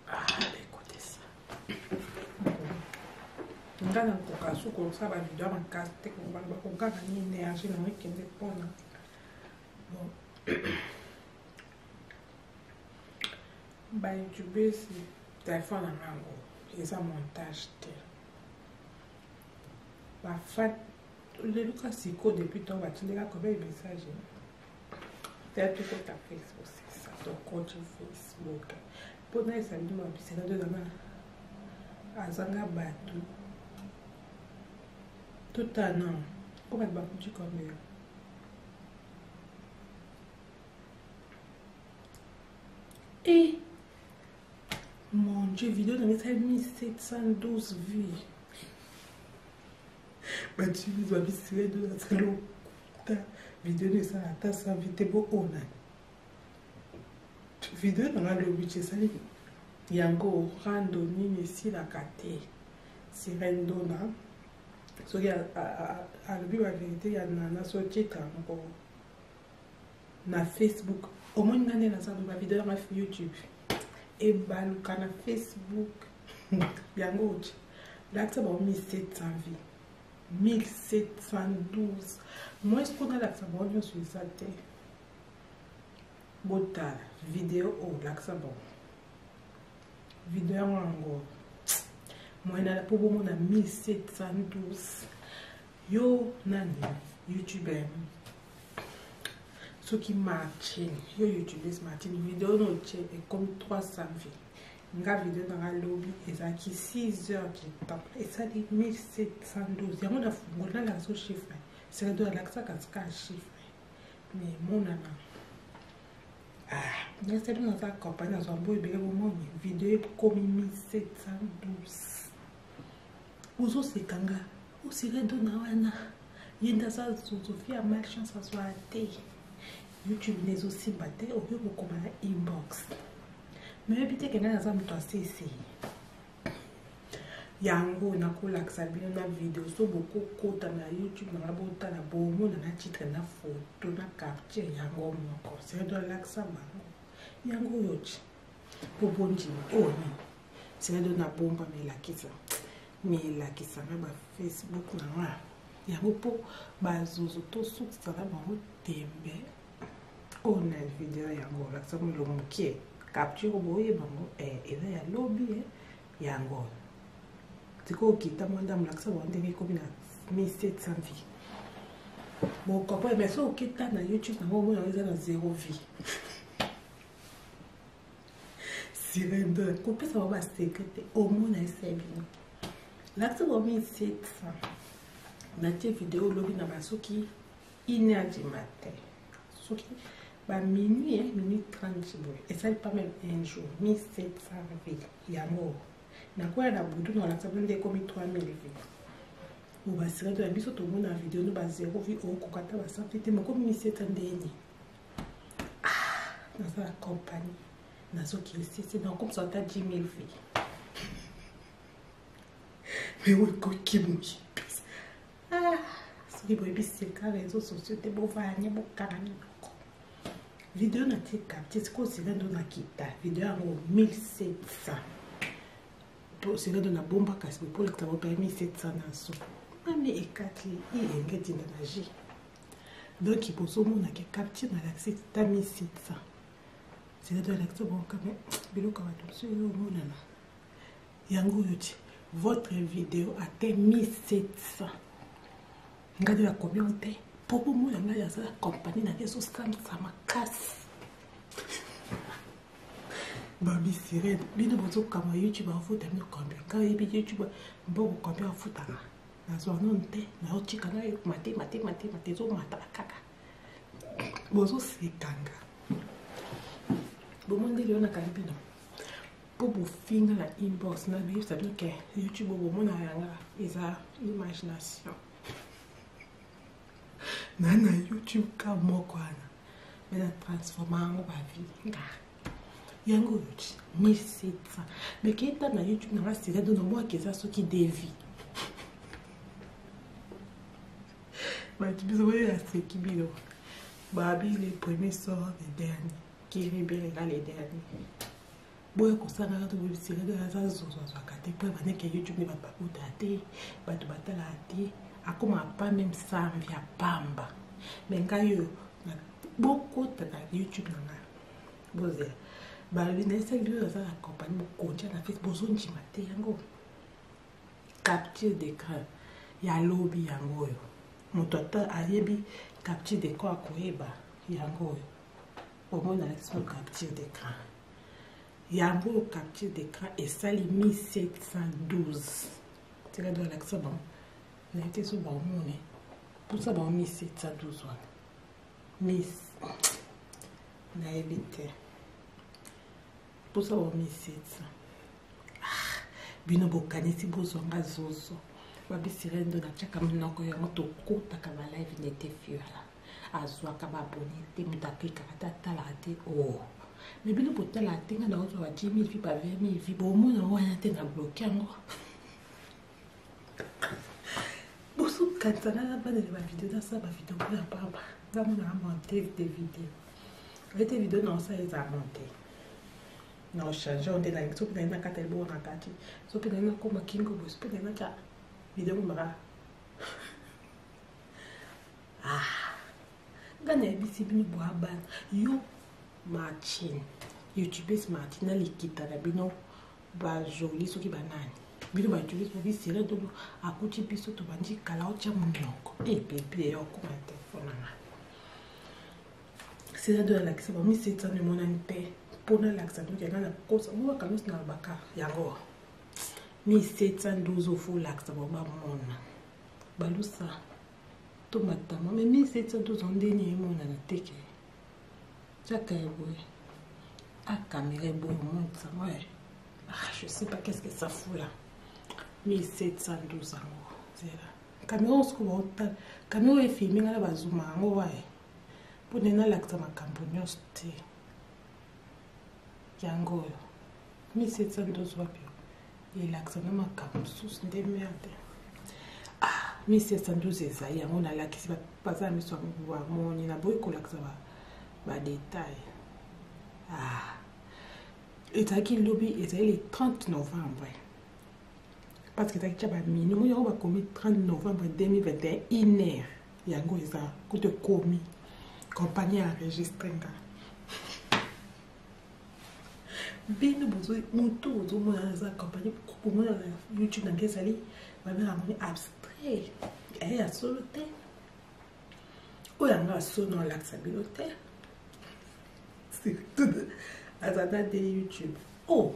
ah, écoutez ça nga nakoka su kosala bavideo ya makasi te bakokaka ni énergie nango ekende mpona bon ba youtubeurs telefone na ngango eza montage te bafan leluka siko depuis ntango batindela combien de message te tokota facebook c'est ça tokoti facebook mpo na esali mabisela tozanga azanga bato totana mpo bato bakuti combien Et mon Dieu, vidéo na esali 1712 vues. Bato babisile do nasali lokuta video no esala ata 100 vues te bo oyo nani video na nga lobi ti esali yango rando nini esilaka te sirene dona soki alobi baverité ya nana so titre yango na facebook omoni nga nde naza ba video yanga youtube ebaluka na facebook yango oti lakisa bango 1700 vie 1712 moi siko nalakisa bango nyonso eza te botala video oyo lakisa bango video yango yango moyena mpo bomona 1712 yo nani youtuber soki martine yo youtubeuse martine video no otie ekomi 300 vie nga video na nga lobi ezalaki 6 heures du temps esali 1712 yango na fungola nalakisa chiffre seka alakisaka sika chiffre mais monana ah nasali naza campagne nazwa mbo ebele bomoni video ekomi 1712 ozoseka nga osire dona wana ye nde aza zozofi ya malchance azwa te youtube nde ezosimba te okoki kokoma na inbox nayebi te ke ngai naza moto asese yango nakolakisa bino na video so bokokota na youtube nanga botala bomona na titre na foto na capture yango moko sedo alakisa bango yango oyo ti po bondima oyo nini sedo na bomba melakisa melakisa nga ba facebook na nga yango mpo bazozo tosukisa na bango tembe oyo na video yango olakisa milo mokie capture boyeba yango eh, eza ya lobi eh, yango sikoyo okita mwa ndambo lakisa bango ndenge ekomi na 1700 vie bocomprendre mais soki okita na youtube nango omona yango eza na zero vie sirende kopesa bango basecret te omona ese bino lakisa bango 1700 natie video lobi na basoki 1 heure du matin soki ba minuit eh, minuit 30 boye esali pas même un jour 1700 vie yango nakoya na butu na olakisa bino nde ekomi 3000 vie bo basirete na biso tomona video no ba 0 vie okoka ata ba 100 vie te mokomi 1700 ndeni ah, naza na compagnie nazokende nakomisa ata 10 000 vie mais oyo ekoki moyibi ah, soki boyebi seka réseau sociaux te bovanya bokanga minoko video natie capte sikoyo sika ndo nakita video yango 1700 Sirado na bomba kasi bopolakisa bopa ya 1700 na so mami ekati i engetinda na j. Donc bozomona ke capture nalakisi ta 1700. Sirado alakisa bonka me biloko ya bato mosusu ezomonana yango oyo ti votre vidéo atteint 1700. Ngai nde nakomi yango te mpo bomona ngai aza na kompani na ngai ezosamisa makasi. Babi sirene, bino bozokamwa YouTube afuta bino combien? Ngai oyebi YouTube mbongo combien afutaka? Nazwa nano te, nazotika na mate mate mate mate ezomata kaka. Bozosekanga bomoni ndenge yo nakangi bino mpo bofinga na inbox na biyebisa bino ke YouTube bomona yanga eza imagination na na YouTube ka moko wana me na transforma yango bavi nga yango oyo ti 1700. Me keta na YouTube nanga sira dono mwaki eza soki devi bato biso oyo aseki bino babi le premier sort le dernier qui libérera le dernier. Boya kosala kaka tobebisela aza zozo azwaka te mpo bandeke ya YouTube nde bato bakota te, bato batalaka te, akoma pa meme samvi ya pamba. Me ngai oyo bokota na YouTube na ngai bozela balobi nayesaki bino aza na compagnie mokonzi na Facebook, bozondima te. Yango capture d'écran ya lobi yango oyo, moto ata ayebi capture d'écran akoyeba yango oyo. Omoni alakisi no capture d'écran yango oyo, capture d'écran esali 1712. Tika do alakisa bango, nayebi te so baomone mposa bango 1712 wana mis nayebi te mposa bango 1700. Ah, bino bokanisi bozwanga zozo. Babisire ndo natiaka monoko yango, tokotaka balive nete fiola azwaka baabone te, moto aklikaka te, atalaka te. O me bino botalaka te, ngai nakozwa ba 10 000 vi, ba 20 000 vi, bomona wana te na bloke yango. Bosokanisa ngai nabandela bavideo, nasala bavideo mpo ya pamba. Ngai monaka monte de video ete video na osala eza monte na ochange nde nalingi. Soki nalingi nakata liboko na kati, soki nalingi nakoma kingo boye, soki nalingi natya video komaka. Ah, ngai nayebisi bino bwa bana yo Martine, youtubes Martine na likita na bino bajoli, soki banani bino bayoutubes bobisire dodo akuti biso tobandi kala otya monoko ebebe ya okoma na telefone na ngai. Sila do alakisa ba 1700 emonani te mpo nalakisa bino kenga na kosa mowaka nyonso nalobaka yango 1712. Ofo olakisa bango bamona balusa to matama me 1712 ndeni emonana teke tiaka ya boye a caméra eboye omonisa. Ouais, ah, je sais pas qu'est-ce que ça fout là. 1712 yango zela caméra oyo soko baotala caméra oyo efilme ngai na bazuma yango waye mpo nde nalakisa makambo nyonso te. Yango oyo 1712 wapi elakisa na makambo mosusu nde merde. Ah, 1712 ezali yango nalakisi baza na miso bamoni, naboyi kolakisa badetail. Ah, ezalaki lobi, ezali le 30 novembre parce que ezalaki tia bamini omoni yango bakomi 30 novembre 2021 une heure. Yango eza kutu ekomi compagnie enregistre nga. Bino bozo motu bozomona eza compagnie bomona na YouTube na ngai ezali babengaka yango abstrait aye ya solo te. Oyo yango ya solo alakisa bino te, surtout aza na de YouTube. Oh,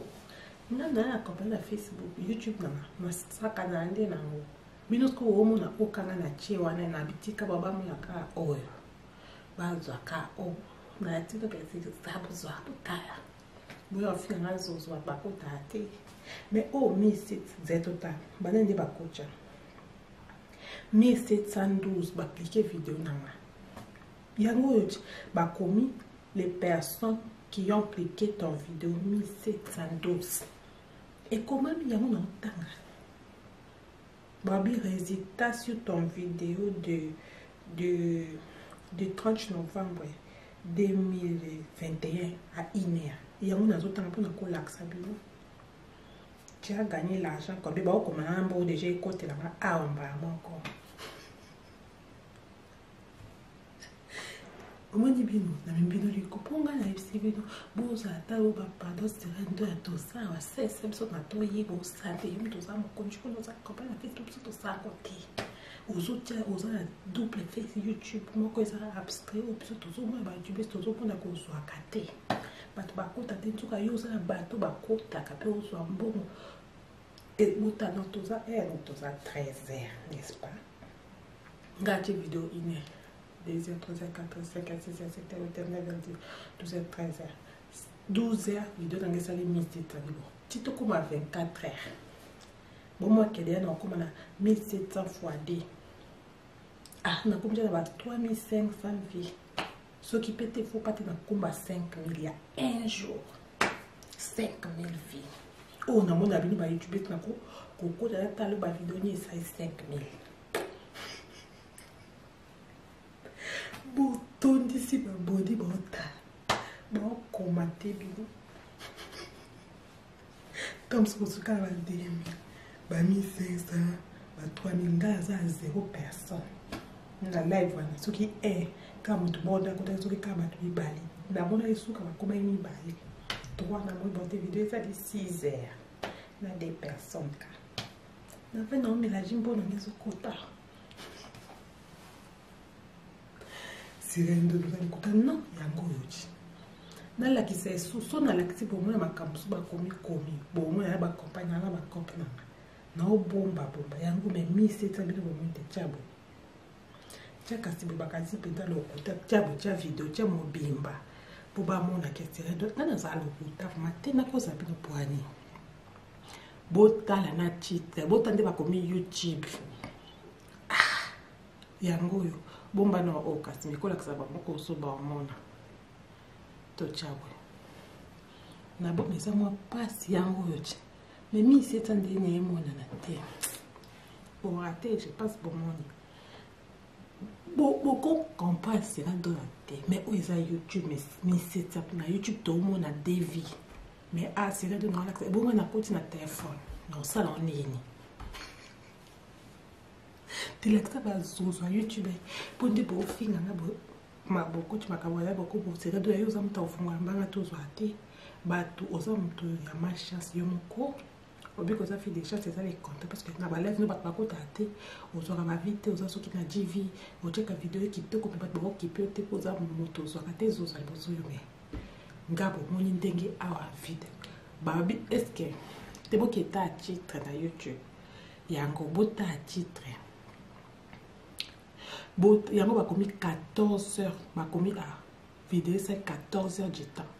nga na na compagnie na Facebook, YouTube nanga masaka na nde nango. Bino sikoyo omona okanga na tie wana na bitika ba bamona kaka oyo bazwa ka oyo na tika bozwa botala boyo afika nga zozo bato bakotala te. Mais oyo 1700 totala bana nde bakotya 1712 baklike video nanga yango oyo ti bakomi les personnes qui ont cliqué ton vidéo 1712 ekomami yango na otanga babi résultat sur ton vidéo de 30 novembre 2021 à 1 heure. Yango nazotanga mpona kolakisa bino. Tu as gagné l'argent combien? Bakokoma na mbongo déjà ekotelanga awa mbala moko. Omoni bino namemi bino liko mpo ngai nayebisi bino bozala ata oyo bapardon sirene to ya tosala basese biso na toyeba osala te yo moto oza mokonzi kuna oza campagne na facebook biso tosalako te ozotia oza na double face youtube moko eza abstrait oyo biso tozomona bayoutubes tozomona kozwaka te bato bakota te nsuka yo oza na bato bakotaka mpe ozwa mbongo ebotana toza heure toza 13 heures n'est-ce pas? Nga atie video 1 heure, 2 heures, 3 heures, 4 heures, 5 heures, 6 heures, 7 heures, 8 heures, 9 heures, 10 12 heures, 13 heures, 12 heures video nanga esali 1700 libo ti tokóma 24 heures bomwakele ya na okóma na 1700 fois 2 ah nakomi na ba 3500 vie soki mpe te fo pate nakomba 5000 ya un jour 5000 vie oyo namona bino ba youtube nako kokota natala bavideo nini esali 5000 botondisi baboni baotala baokomate bino ntango mosusu kosuka na ba 2000 ba 1500 ba 3000 ngai aza ya 0 personne na live wana soki 1 kaka moto moko nde akotaki soki kaka bato mibale namonaki suka bakomaki mibale 3 na moi bote video ezali 6 heures na 2 personnes ka nafai naomela ji mpo nanga ezokota sirene ndoto lokuta non yango oyo ti nalakisa esusu nalakisi bomona makambo mosusu bakomi komi bomona na bakompagne na bacope nanga naobombabomba yango me misetsa bino bomoni te tya boye tya kasi boye bakasi mpenza lokuta tya boye tya video tya mobimba mpo bamona ke sirene nga nazala lokuta vraimen te nakozala bino poani botala na titre botala nde bakomi youtube ah, yango oyo bomba na oyo kasi mikolakisa bango koso baomona totya boye na bomba eza mwa mpasi yango oyo ti me misi eta nde na emonana te orate je pense bomoni boko comprendre sera dona te mais oyo eza youtube misetsa na youtube toomona devi mais a ah, sera dona olakisa ebongo nakoti na telefone naosala nini telakisa bazozwa youtube mpo nde bofinga nga bokoti makambo ya boko boseka do yo oza moto akofungola mbanga te ozwa te bato oza moto ya malchance yo moko obiki oza fille de chance eza le compte parce que na balève no bato bakotaka te ozwaka bavi te oza soki na gv otyaka video kitoko mpe bato bakokipe yo te mpo oza moto ozwaka te ezozwa liboso yo me nga bomoni ndenge awa vide babi estce te boketa titre na youtube yango bota titre Bo, yango bakomi 14 heures bakomi a ah, video esali 14 heures du temps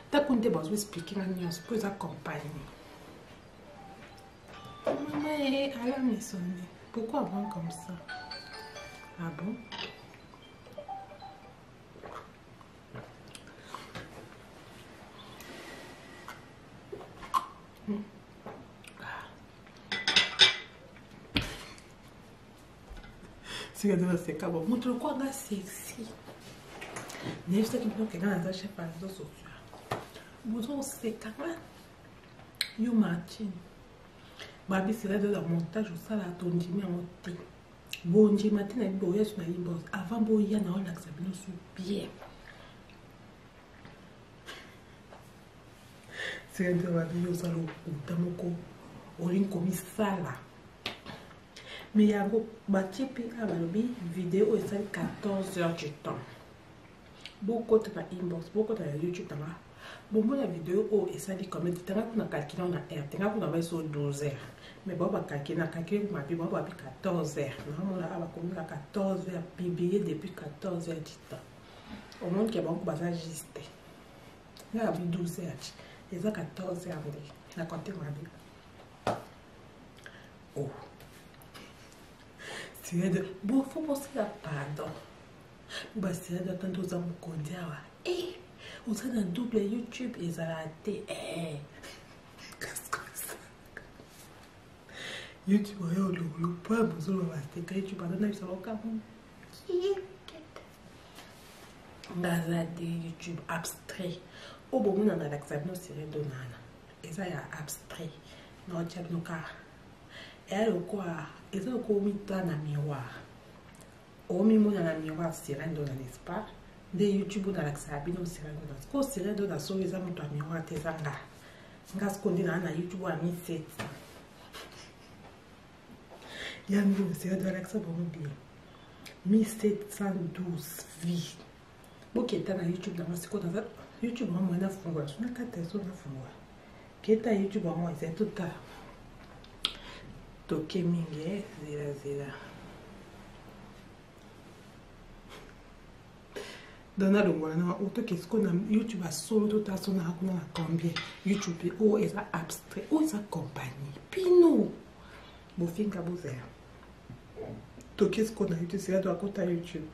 ntango nde bazo explike nga nyonso mpo eza compagnie mama e alarme esonne pourquoi avant comme ça ah bon hmm. Sika nde naseka bo moto lokola nga sexy nayebisaki bino ke nga naza chef ya réseau social bozoseka nga yo martine babisela de la montage osala tondimi yango te bondima te na boya so na inbox avant boya na olakisa bino so bien sika nde babi oza lokuta moko olingi komisala me yango batie mpe awa balobi video oyo esali 14 heures du temps bokota na inbox bokota na youtube nanga bomona video oyo esali combien de tanga kuna calcule na heure tanga kuna ba so 12 heures mais bao bacalcule na calcule mabe bao babi 14 heures naomona awa bakomi ka 14 heures publié depuis 14 heures du temps omoni ke bango baza juste nga abi 12 heures eza 14 heures nde na compte mabe oh sirede bo fo bosala pardon basirede ata nde oza mokonzi awa e eh, oza na double youtube ezala te eh. youtube oyo olongolo mpo ya bozoloba baseka youtube aza na biso baokango nga aza te youtube abstrait oyo bomona nalakisa bino sirede onana eza ya abstrait. Naotya bino kaka eya lokola eza lokola omitala na miroir, omimona na miroir Sirène Dona, n'est-ce pas? Nde YouTube oyo nalakisaka bino Sirène Dona. Sikoyo Sirène Dona soki eza moto ya miroir te, eza nga. Nga sikoyo nde naa na YouTube oyo ya 1700 yango. Sirène Dona alakisa bango bien, 1712 vues. Boketa na YouTube nango sikoyo. Naza YouTube yango moye nafungola so nakata so nafungola. Keta YouTube yango, ezali totala toke mingi. Zela, zela. Donc nalongola na otoke sikoyo na YouTube asolo. Totala so naa kuna na combien. YouTube oyo eza abstrait, oyo eza compagnie. Bino bofinga, bozela. Toke sikoyo na YouTube. Sika toakota YouTube,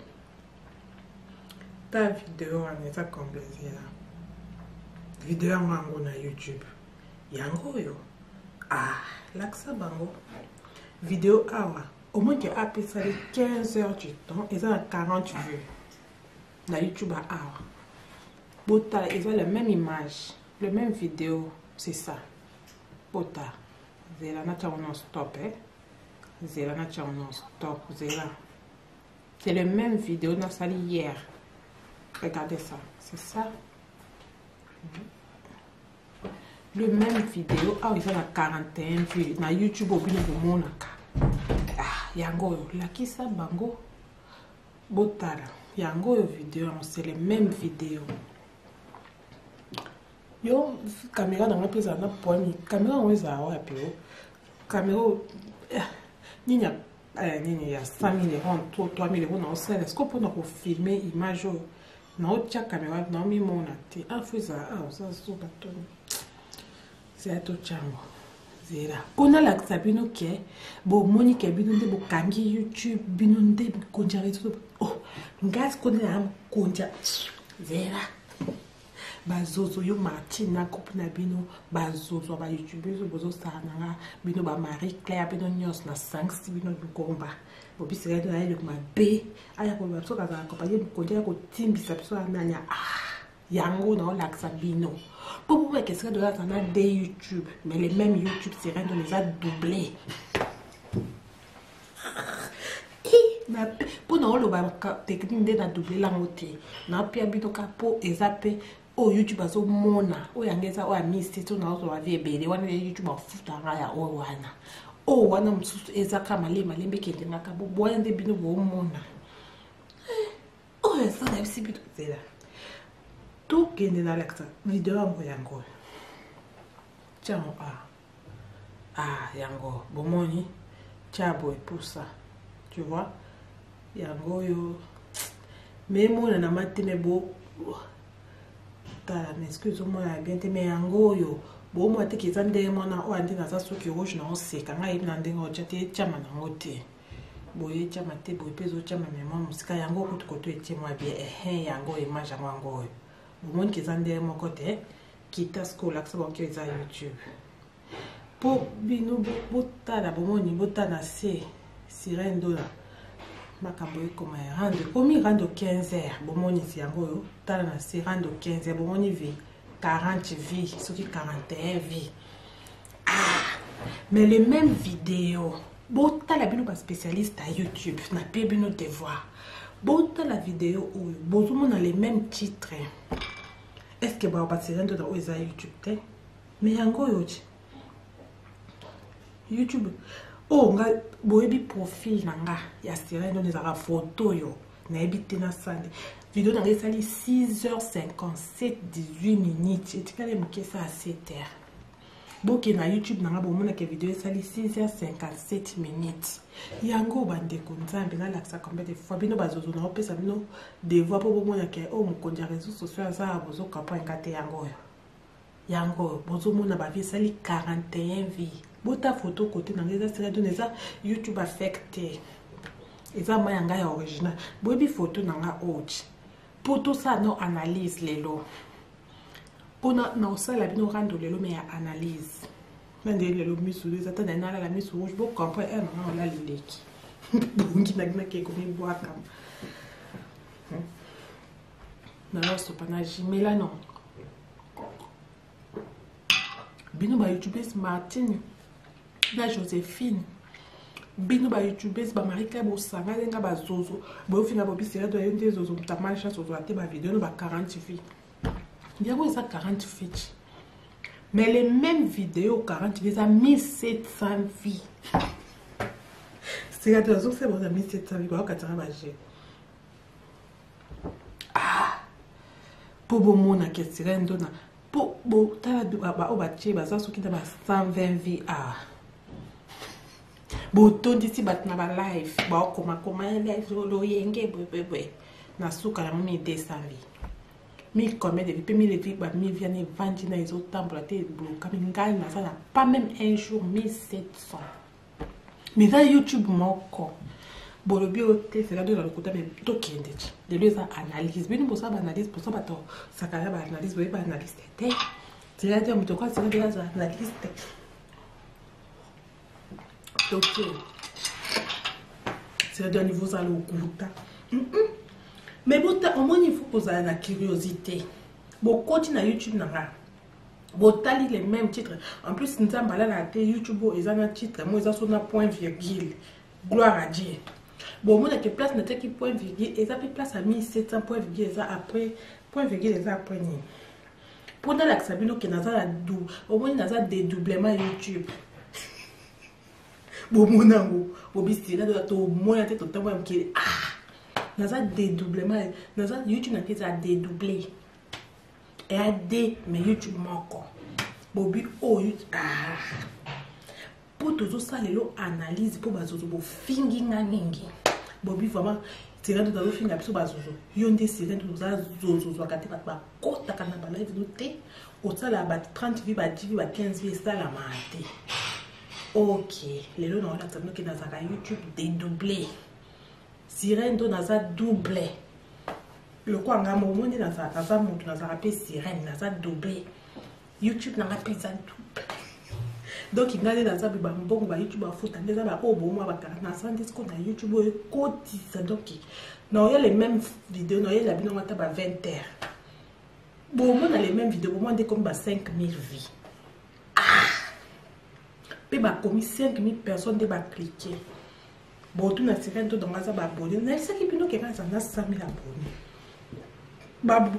ta video wana eza combien? Zela, video yango na YouTube yango oyo. Ah, lakisa bango video awa. Omoni ke apesali 15 heures du temps, eza na 40 vues na YouTube awa. Botala, eza la même image, le même vidéo, c'est ça. Botala, zela natya ngo non stop, eh? Zela natya ngo non stop, zela. C'est le même vidéo nasali hier, regardez ça, c'est ça, le même vidéo. Awa eza na 41 vues na YouTube oyo bino bomonaka. Ah, yango oyo, lakisa bango, botala yango oyo video yango, c'est le même vidéo. Yo caméra nango mpe ezala na problème. Caméra yango ezala wapi? O caméra nini ya nini ya 100 000 euros to 3 000 euros na osala sikoyo mpona kofilmer image oyo? Naotya caméra, naomimona te. Ah, fo ezala ah, oza zoba to zela, totyango. Zela mpo nalakisa bino ke bomoni ke bino nde bokangi YouTube, bino nde mikonzi ya réseau. Oh, ngai sikoyo nde naa mokonzi. Zela, bazozo yo Martine na groupe na bino, bazozwa bayoutubeurs bozosala na nga, bino ba Marie Claire, bino nyonso nasangisi bino ngomba. Bobisika ete na eloko mabe aya koloba biso kazala compagnie mokonzi, aya kotimbisa biso ya nani. Ah, yango naolakisa bino mpo bobaka esika tozalaka na de YouTube, mais le même YouTube Sirène Dona eza doublé. Mpo na oloba technique nde na double lango te, naopia bino ka mpo eza mpe oyo YouTube azomona. Oyo yango eza oyo ya misi to naozwa bavues ebele wana ya YouTube afutanga ya oyo wana. Oyo wana mosusu eza ka malembe malembe ekendengaka boboya nde bino boomona oyo eza. Nayebisi bino, zela tokende nalakisa video yango. Yango tiango a ah, yango bomoni, tia boye, pusa, tu vois, yango oyo. Me emonana mateme, bo tala. Mais est-ce que ezomonana bien te? Mais yango oyo bomona teke eza ndenge mwana oyo nde naza soki rouge na oseka ngai, yebi na ndenge otya te, etiama nango te boye, etiama te boye mpe ezotiama me mwa mosika. Yango kutu koto etie mwa bien. Ehe, yango image yango, yango oyo bomoni ke eza ndenge moko te. Kita sikoyo, olakisa bango eza YouTube mpo bino botala. Bomoni, botala na se Sirène Dona, makambo ekoma ya rando, ekomi rando 15 heures. Bomonisi yango oyo, tala na se, rando 15 heures. Bomoni vues 40 vues, soki 41 vues. Ah, mais le même vidéo, botala bino baspécialiste ya YouTube, napie bino devoir, botala video oyo, bozomona les mêmes titres. Est ce que bao basirène Dona oyo eza YouTube te? Mais yango oyo ti YouTube oyo nga boyebi profil na nga ya Sirène Dona ezalaka photo oyo nayebi te. Nasande video na ngai esali 6h57 18 minutes, etikali moke esa ya 7 heures. Bokende na YouTube na nga, bomonaka video esali 6h57 minutes. Yango bandeko, Nzambe, nalakisa combien de fois bino bazozo? Na opesa bino devoir mpo bomonaka oyo mokonzi ya réseau sociaux aza. Bozocomprendre nga te. Yango oyo, yango oyo bozomona bavues esali 41 vues. Bota photo kote na ngai eza Sirène Dona, eza YouTube affecte, eza mai ya ngai ya original. Boyebi photo na nga oyo mpo tosala no analyse lelo, mpona na osala bino rando lelo me ya analyse na nde lelo. Misu eza ta na nalala misu rouge, bocomprendre ere nanga olali leki bongi nakinaki ekomibwakama nayosopa na jimela non. Bino bayoutubes, Martine. Na Josephine, bino ba youtubes, ba Marie Claire, bosangani nga bazozo, boyofinga bobisela do yo nde zozo, moto mal chance ozwa te bavideo no ba 40 vues. Yango eza 40 vues, mais les mêmes vidéos 40 vues eza 1700 vues. Sika te azokisa boza 1700 vues, baokatanga baje. Ah, mpo bomona ke sirene ndona, mpo botala baoyo batie baza soki na ba 120 vues. Ah, botondisi bato na balive, baokomakoma live loyenge bwebwebwe, na suka yango 1200 vues, 1000 combien de vues, mpe 1000 vues, ba 1000 vues wana evandi na ezotambola te, eblokami. Ngai naza na pas même un jour 1700, mais eza YouTube moko. Bolobi oyo te, c'est-à-dire na lokuta. Me tokende ti lelo eza analyse. Bino bosala baanalyse, bosa bato sakana baanalyse, boyeba analyste te. C'est-à-dire moto kwa c'est-à-dire aza analyste. Toke, c'est-à-dire niveau ozala lokuta, mais bota omoni, il faut kozala na curiosité. Bokoti na YouTube na nga, botali les mêmes titres. En plus, Nzambe alala te. YouTube oyo eza na titre mo eza so na point virgule, gloire à Dieu. Bomonake place natiaki point virgule eza mpe place ya 1700. Point virgule eza après, point virgule eza après nini? Mpo nalakisa bino ke naza na du, omoni, naza dédoublement YouTube. Bomona yango, bobisila tomona te, totambola mokili. Ah, naza dédoublement, naza YouTube na te, eza dédoublé, eya d, mais YouTube moko. Bobi oyo, ah, mpo tozosala lelo analyse, mpo bazozo bofingi nga mingi. Bobi vraiment sirene to azofinga biso bazozo. Yo nde sirene to oza zozo, ozwaka te bato bakotaka na balive no te, osala ba 30 vues, ba 10 vues, ba 15 vues, esalamaka te. Ok, lelo na olakisa bino ke nazalaka YouTube dédoublé. Sirene to naza double lokola nga moko nde naza motu, nazalaka mpe sirene, naza double. YouTube nanga mpe eza double. Donc ngai nde naza bambongo ba YouTube bafuta nde eza baoyo bomwa bakaka. Naza nde sikoyo na YouTube oyo ekotisa. Donc naoya les mêmes vidéo, naoyela bino ata ba 20 heures, bomona les mêmes vidéo, bomona nde komi ba 5000 vues. Ah, mpe bakomi 5000 personnes nde baclique. Botuna sirene to dongo aza baabonné. Nayebisaki bino ke naza na 100 000 abonné,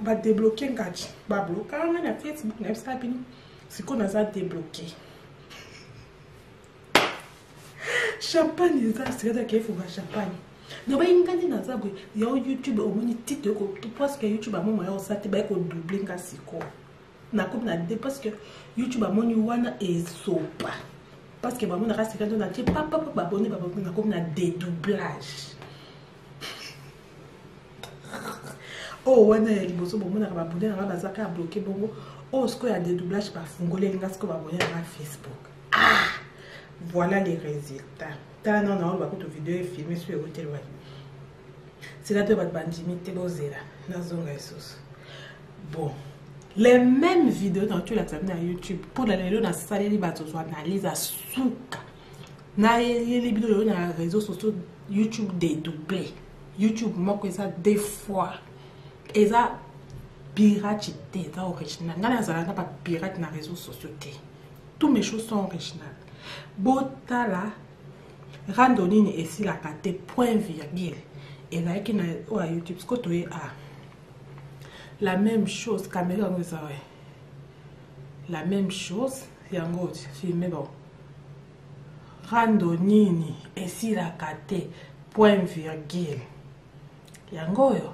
badébloquer ngati, babloquaka nga na Facebook. Nayebisaka bino, sikoyo naza débloqué. Champagne eza sirene ake efunga champagne. Donc bayinga nde naza boye ya YouTube. Omoni titre parce que YouTube amoma ya osala te, baye kodoubler nga. Sikoyo nakomi na de parce que YouTube amoni wana esopa, parce que bamonaka sika ndo natie papapa babone babone. Nakomi na dédoublage. Oyo wana ya liboso bomonaka babone nanga baza kaka bloqué bongo. Oyo sikoyo ya dédoublage, bafungoleli nga sikoyo babone nanga Facebook. Ah, voilà les résultats. Tala nano, naoloba kutu video efilme so euteli wapi. Sila to bato bandimi te, bozela nazonga lisusu. Bon, les mêmes vidéos na otolakisa bino na YouTube mpona lelo, nasaleli bato zwa analyse ya suka. Nayeli bino lelo na réseaux sociaux YouTube dédoublé. YouTube moko eza deux fois, eza pirate te, eza original. Ngai nazala na bapirate na réseaux sociaux te, tous mes choses sont originales. Botala rando nini esilaka te, point virgule ezalaki na oyo ya YouTube. Siko toye a la même chose, caméra yango eza we la même chose, yango filme. Bon, rando nini esilaka te, point virgule yango oyo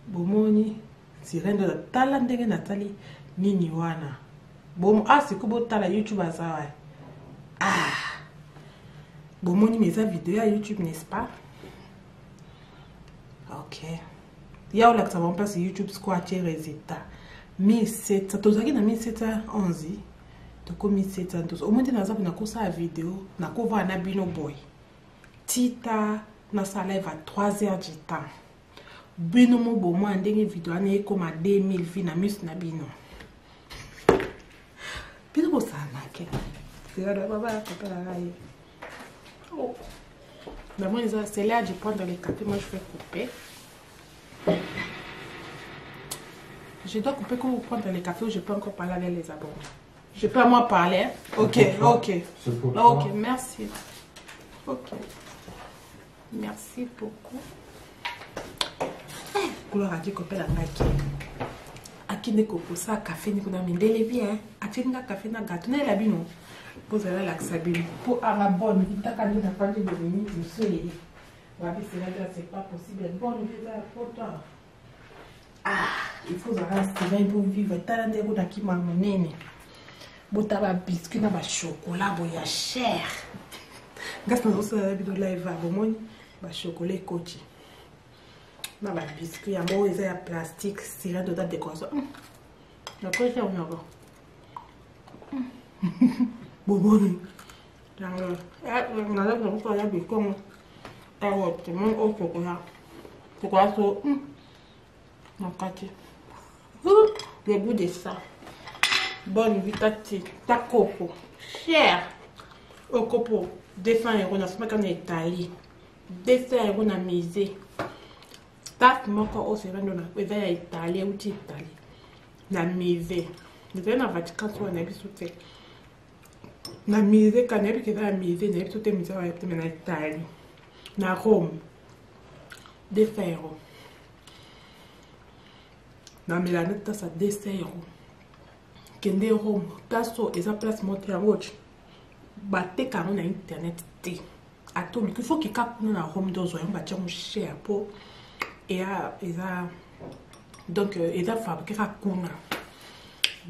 bomoni sirene. Tala ndenge natali nini wana. Bomo, ah, sikoyo botala YouTube aza wa. Ah, bomoni, mais eza video ya YouTube, n'est-ce pas? Ok, ya olakisa bango place YouTube sikoyo atie résultat 1700. Tozalaki na 1711, tokomi 1712. Omoi te naza nakosala video, nakovaa na bino boye tita nasala live à 3 heures du temps. Bino mo bomwa ndenge video wana ekoma 2000 vues na miso na bino. Bino bosalaka ye. Oh. D'abord, c'est l'heure de prendre le café. Moi, je vais couper. Je dois couper quand vous prendre le café ou je peux encore parler avec les abonnés? Je peux à moi parler. Ok, ok. Ok, merci. Ok. Merci beaucoup. Eh, couleur adi kopela ngai ki. Akende kokosa café ni kuna mindele bien. Atindi nga café na gâteau. Nayela bino. Bozala lakisa bino. Po anga bonne vie taka nde nafandi boye minute mosusu eye. Babi cela c'est pas possible. Bonne vie eza ya poto. Ah, il faut ozala sirene mpo vivre. Tala nde kuna kima monene. Bota ba biscuit na ba chocolat boye ya cher. Ngasi nazosala bino live bomoni ba chocolat ekoti. Na ba biscuit yango oyo eza ya plastique sirene toza décoration. Nakoki yango. Bomoni. Yango naza kosala bikongo. Carotte, mon au chocolat. Chocolat so na kati. Le goût de ça. Bonne vie tati, ta coco. Cher. Okopo 200 euros na somaka na Italie. 200 euros na musée. Tasse moko oyo c'est na eza ya Italie, euti Italie. Na musée. Ezali na Vatican so na biso te. Na musée ka nayebi ke eza ya musée, nayebi so te musée wana te mais na Italie. Na Rome. 200 euros. Namela nde tasa 200 euros. Kende Rome, taso eza place moko te yango bateka yango na internet te. Ata oluki faut kika kuna na Rome nde ozwa yango batia yango cher po eya eza donc eza fabriqué kaka kuna.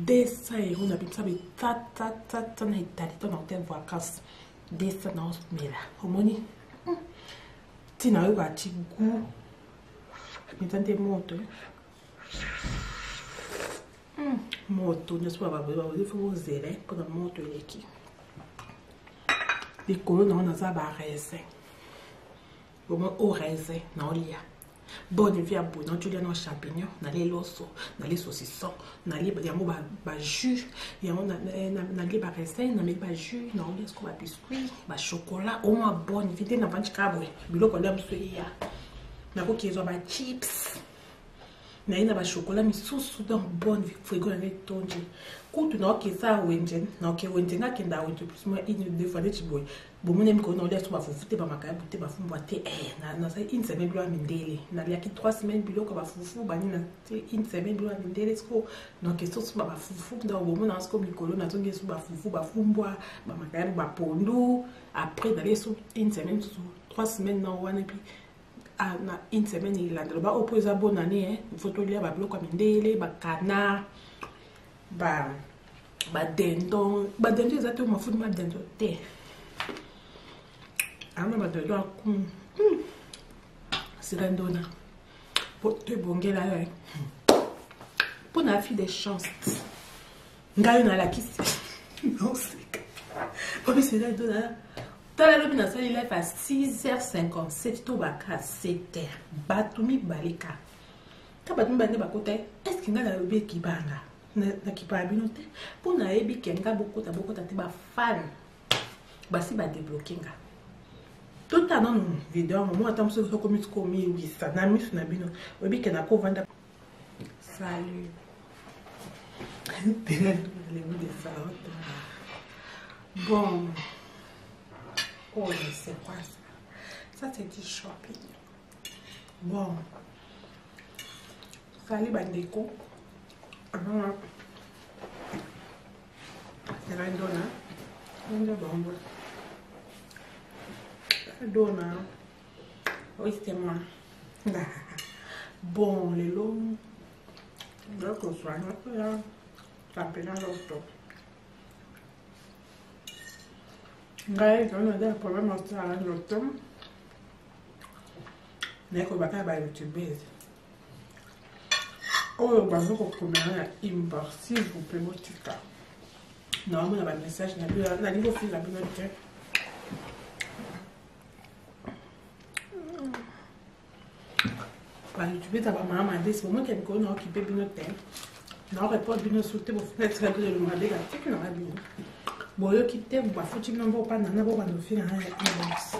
200 euros na bimisa be ta ta ta ta na Italie to na hotel vacances 200 na omela omoni ntina oyoka ti goût eza nde moto. Moto nyonso bababoye fo bozela mpona moto eleki likolo nango naza ba raisin bomoi o raisin naolia bonne vie ya boye naotolia na champignon nalie loso nalie saucisson nalie yango ba jus yango nalie ba raisin nameli ba jus naolia siko ba biscuit ba chocolat omwa bonne vie nde navandi kaka boye biloko alia mosusu eya nakoki ezwa ba chips naye na bachocolat misusu donc bonne vie frigo na ngai etondi kutu naoki eza wenze naoki wenze nga akenda wenze plus moi une deux fois neti boye bomoni mikolo naolia so bafufu te bamakayabu te bafumbwa te nazali une semaine biloko ya mindele naliaki 3 semaines biloko ya bafufu banina te une semaine biloko ya mindele siko naoki soso bafufu donc bomona siko mikolo nazongi so bafufu bafumbwa bamakayabu bapondu après nalie so une semaine mosusu 3 semaines na wana epuis na une semaine elanda loba oyo mpo eza bonne année il faut tolia babiloko ya mindele bacanard badendon badendon eza te mafuta ma dendon te ana badendon aku sika ndona po to ebongela yo mpo na fille de chance ngai nalakisi noseka obisela ndona tala lobi nasali live à 6h57 to baka 7h bato mibale ka ka bato mibale nde bakota estce ngai nalobi ekibanga nakipaka bino te mpo nayebi ke nga bokota bokota te bafane basi badebloke nga totala nanu video yango mwa ata mosusu okomi sikoyo miwisa na miso na bino oyebi ke nakovanda. Salut. Bon. Oh, c'est quoi ça? Ça, c'est du shopping. Bon. Salut, bandeko. C'est la dona. Dona. Oui, c'est moi. Bon, lelo nakozwa nakoya kapena loto ngai ezali naza na problème osala loto naye koyeba kaka ba youtubese oyo bazo kokomela na inbox s'il vous plaît botika naomona ba message na bino nalingi kofinga bino te. Bayoutubeza bamama madesi bomoki ya mikolo naokipe bino te naorepondre bino su te bofinga tika bino elonga beka tiki nanga bino boyoki te bafuti bino mbo panana bo banda ofinga na ya inbox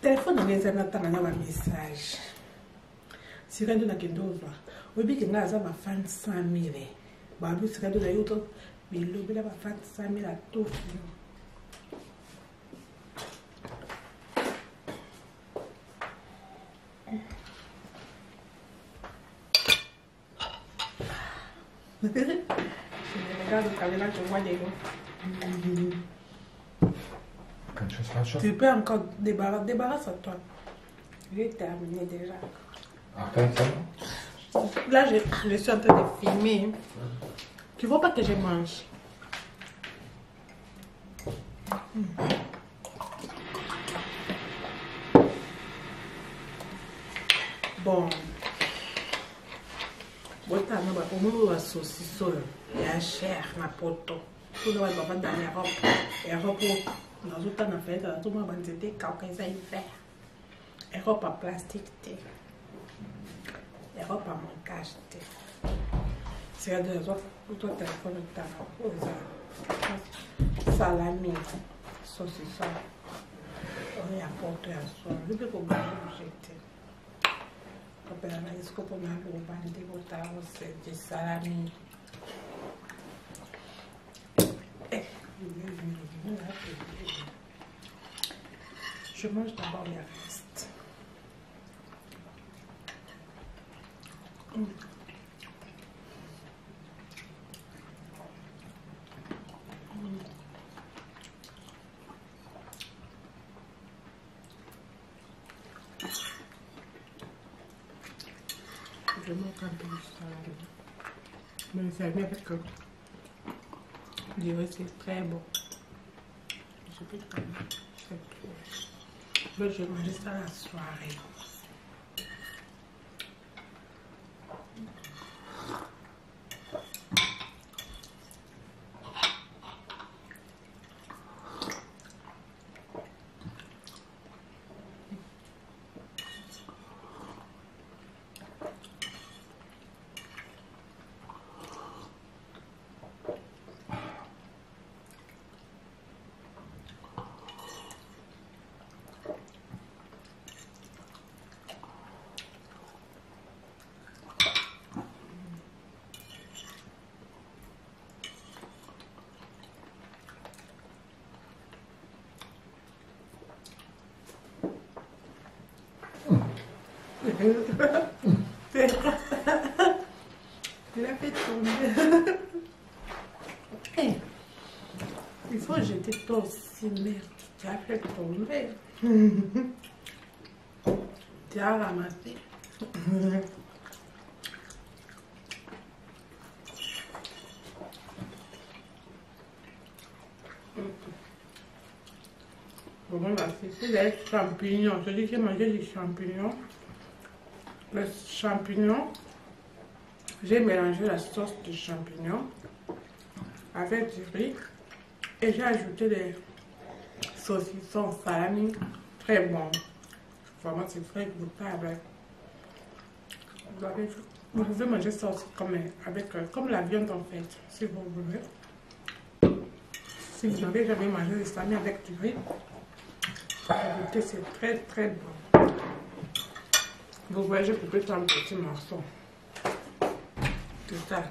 telefone nanga eza natanga na bamessage sika nde nakende ozwa oyebi ke ngai aza bafan 100 000. Babisika to yo to bilobela ba 25 000 atofi. Je me regarde au caméra, je vois des loups. Tu peux encore débarrasser, débarrasse à toi. J'ai terminé déjà. Là, je, je suis en train de filmer. Tu vois pas que je mange. Bon. botanga omoni basosiso oyo ya cher na poto mpona bato bavanda na europe europe oyo nazotanga na fenetre nazomona banzete ekauka eza hiver europe ya plastique te europe ya monkage te sika azwa telefone otanga oyo eza salami saucisson oyo ya poto ya solo mpe kobouge te kopela na esiko mpona loba nde botala kosete salami. Je mange d'abord les restes. Mmh. Je manque un peu de salade. Mais ça vient parce que je dirais c'est très bon. Je peux très Je vais manger ça la soirée. Tu l'as fait tomber. Hey, il faut jeter toi aussi, merde. Tu as fait tomber. Tu as ramassé. Bon, c'est des champignons. Je dis que j'ai mangé des champignons. Le champignon, j'ai mélangé la sauce de champignons avec du riz et j'ai ajouté des saucissons salami. Très bon. Vraiment, c'est très goûtable. Vous, pouvez manger ça aussi comme, avec, comme la viande en fait, si vous voulez. Si vous n'avez jamais mangé le salami avec du riz, c'est très très bon. Vous voyez, j'ai coupé ça en petits morceaux. C'est ça.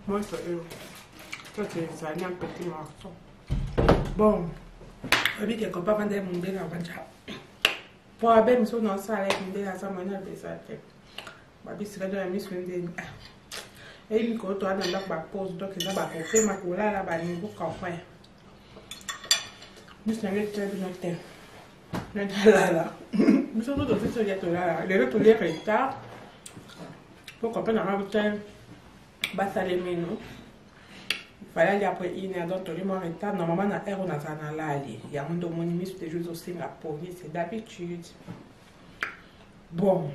Moi, c'est ça, c'est salami en petits morceaux. Bon, oyebi quelque part vanda mondele avanja po abe miso na osala mondele aza mwana beza te babisika do ya miso ndeni eyi mikolo toya na ndako bapose donc eza bakopema kolala baningo comprend miso na ngai etya bino te natalala biso to tosi tolia tolala lelo tolie retard po comprendre nanga te basalemeno fallait aller après une heure donc tolie mwa retard. Normalement na heure oyo nazala na lali yango nde omoni miso deja ezosenga pongi, c'est d'habitude. Bon,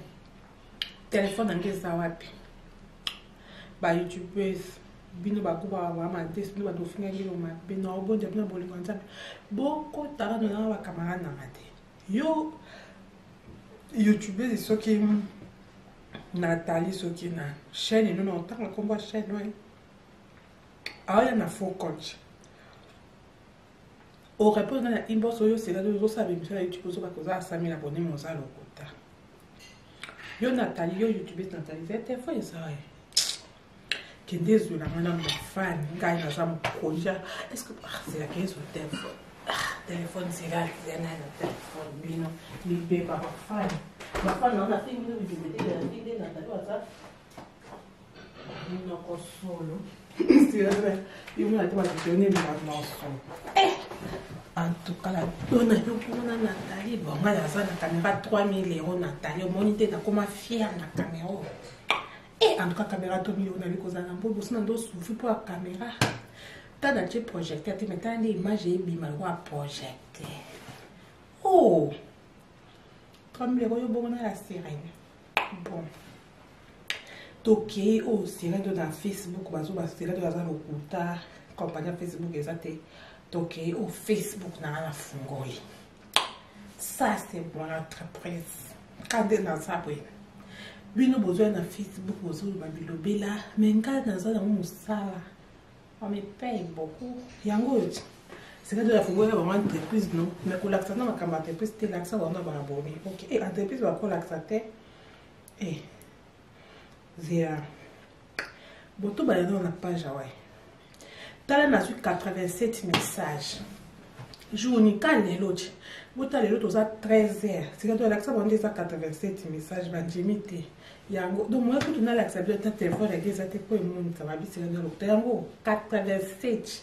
telefone yango eza wapi? Ba youtubeurs bino bakuba bamadesi bino bato ofinga ngelo mabe na obondia bino bolingo ya Nzambe bokotaka nonanga bacamarade nanga te. Yo youtubeuse soki Nathalie, soki na chaîne eno na otanga nkombo ya chaîne oyo aoya na faux compte orépondre na inbox oyo osela ozosala bémission na YouTube ozobaka oza 100 000 abonné mais oza lokota. Yo Nathalie, yo youtubeuse Nathalie, eza telefone eza oyo. Kende ezwela nga nanu bafani, ngai naza mokonzi. Est-ce que ah, zelaka ezwa telefone? Ah, telefone zela zela nani na telefone bino libeba bafani. Bafani na nafingi bino bibebe te, nafingi nde Nathalie aza monoko solo. Yo mona te bavideo nini na solo. Eh! En tout cas, la dona yo kuna Nathalie, bon nga naza na caméra 3000 euros Nathalie, omoni te nakoma fière na caméra. Eh, en tout cas, caméra 3000 euros nali kozala na mbo bosi na ndo souffri mpo ya caméra. Ta na tie projecteur te, mais tala nde image ebima lokola projecteur. Oh! 3000 euros yo bongo na la sirène. Bon. Tokei oyo sirène to na Facebook, bazo ba sirène to aza lokuta, compagnie ya Facebook eza te. Tokei oyo Facebook na nga na fungoli. Ça c'est mon entreprise. Kande naza boye. Bino bozwa na Facebook bozoloba bilobela, mais ngai naza nango mosala. On me paye beaucoup. Yango oyo ti. Sika to ya fungola bango entreprise no, mais kolakisa na makambo ya entreprise te, lakisa bango na ba abonné. OK, eh entreprise bakolakisa te. Eh. Zela. Boto ba na page awa. Tala nazwi 87 messages. Jour ka lelo ti. Bota lelo toza 13h. Sika to alakisa bango nde eza 87 messages bandimi te. Yango donc moi kutu nalakisa bino ata telefone yaki eza te mpo emonisa babisika nde lokuta yango 87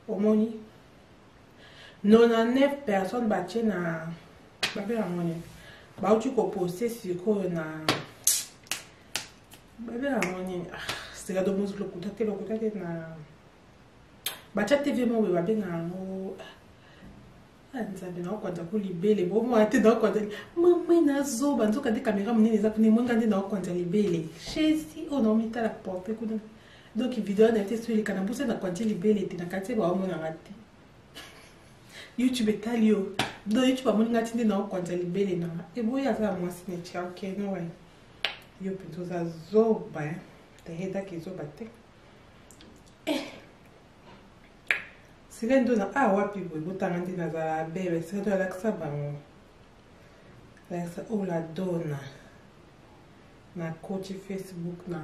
omoni 99 personnes batie na babenga yango nini bauti koposte sikoyo na babenga yango nini sika domozi lokuta te lokuta te na batia tv moko boye babenga yango nzambe naokwanza ko libele bomwana te naokwanza mama nazoba nzoka nde kamera monene eza kuna emwenga nde naokwanza libele chesi oyo naomitala porte kuna donc video na te so eleka na mposa nakwanzi libele te na kati baomonanga te youtube etali yo donc youtube amoni nga ti nde naokwanza libele nanga eboyi aza ya mwasi neti ok nowe yo mpenza oza zoba tehedaki ezoba te eh. Sika ndo na ah wapi boye botanga nde nazala bebe sika ndo alakisa bango alakisa oyo la dona na koti Facebook na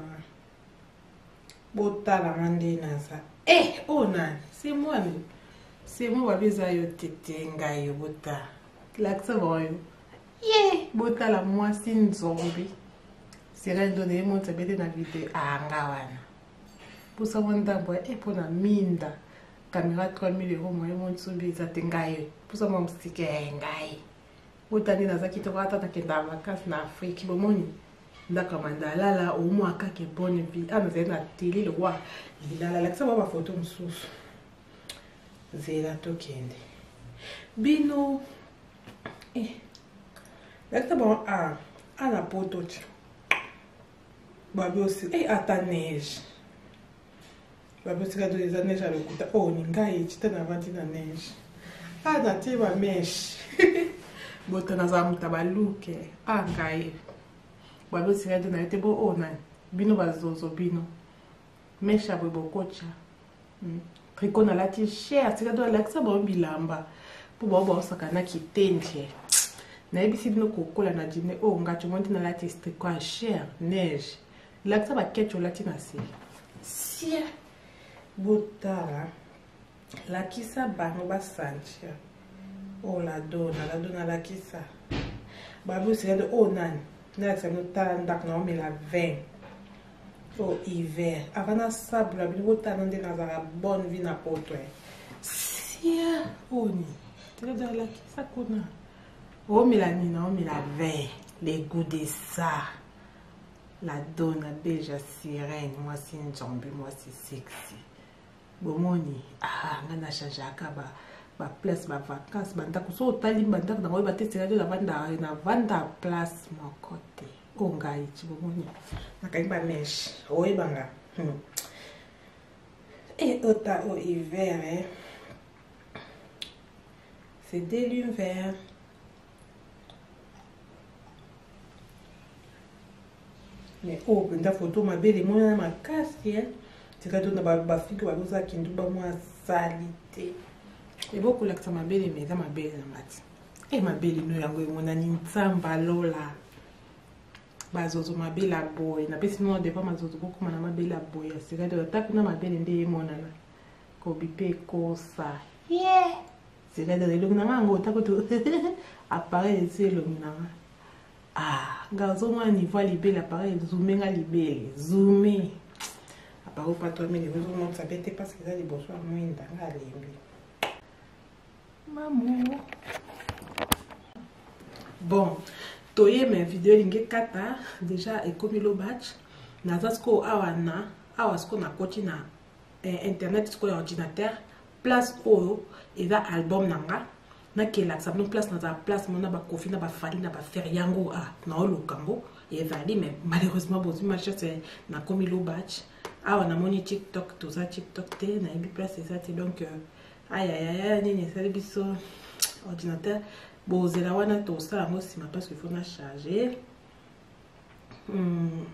botala nga nde naza eh oyo nani c'est moi c'est moi babi eza yo tete ngai yo botala lakisa bango yo ye botala mwasi nzombi sirene ndo nayemonisa bete na video anga wana posa mwa ndambo ya mpo na minda kamera 3000 euro moye monsombi eza te ngai posa mwa mosika ya ngai otandi naza kitoko ata nakenda vacances na Afrique bomoni ndako ya mandalala omwa kaka bonne vie ah nazali na tele lokwa lilala lakisa mwa bafoto mosusu nzela tokende bino eh. lakisa bango a a na poto ti babi osi eh, ata neige babi osika to eza neige ya lokuta oyo oh, ni ngai cita navandi na neige ah natie bameshe bota nazala moto ya baluke ah ngai babi osika to na yo te bo oyo oh, nani bino bazozo bino meshe ya boye bokotya tricot nalati cher tika to alakisa bango bilamba mpo bango baosaka na kitenge nayebisi bino kokola na dine oyo ngati omoni te nalati tricot ya cher neige lakisa baketch olati na se sia botala lakisa bango basentir oyo ladona ladona lakisa babi osika te oyo nani nalakisa bino tala ndako na omela 20 oyo hiver avant nasabula bino botala nde nazala bonne vie na poto sia oni lakisa kuna omela nini omela 20 le goût de ça la dona beja sirène mwasi nzombi mwasi sexy bomoni ah nga na changeaka ba ba place ba vacances bandako so otali bandako nango oyeba te sika te navanda navanda place moko te oyo ngai ti bomoni nakangi ba mèche oyebanga e ota o hiver eh. C'est de l'hiver. Mais oyo mpenza foto mabele emonana makasi eh. Tika to na bafiki bazoza kindu bamwa sali te ebokolakisa mabele me eza mabele na ngati e mabele no yango emonani nzamba lola. Bazozo mabele ya boye napesi bino depa mazozo bokoma na mabele ya boye ya sika te ata kuna mabele nde emonana kobi mpe ekosa ye sika te elongi na nga yango ota kutu appareil esi elongi na nga ah nga ozomona niveau ya libele appareil ezume nga libele zume appareil opatwami ezomonisa mpe te parce que eza liboso ya mwinda nga alembi Mamu. Bon, toye mais vidéo elingi ekata déjà ekomi low batch naza sikoyo awa na awa sikoyo nakoti na eh, internet sikoyo ya ordinateur place oyo eza album na nga nakelakisa bino place nazala place mona bakofi na bafali na bafere yango a ah, naoluka yango ezali mais malheureusement bozwi machete nakomi low batch awa namoni tiktok toza tiktok te nayebi place eza te donc euh, ayayaya nini esali biso ordinateur bozela wana tosala yango nsima parce que faut na charge hmm.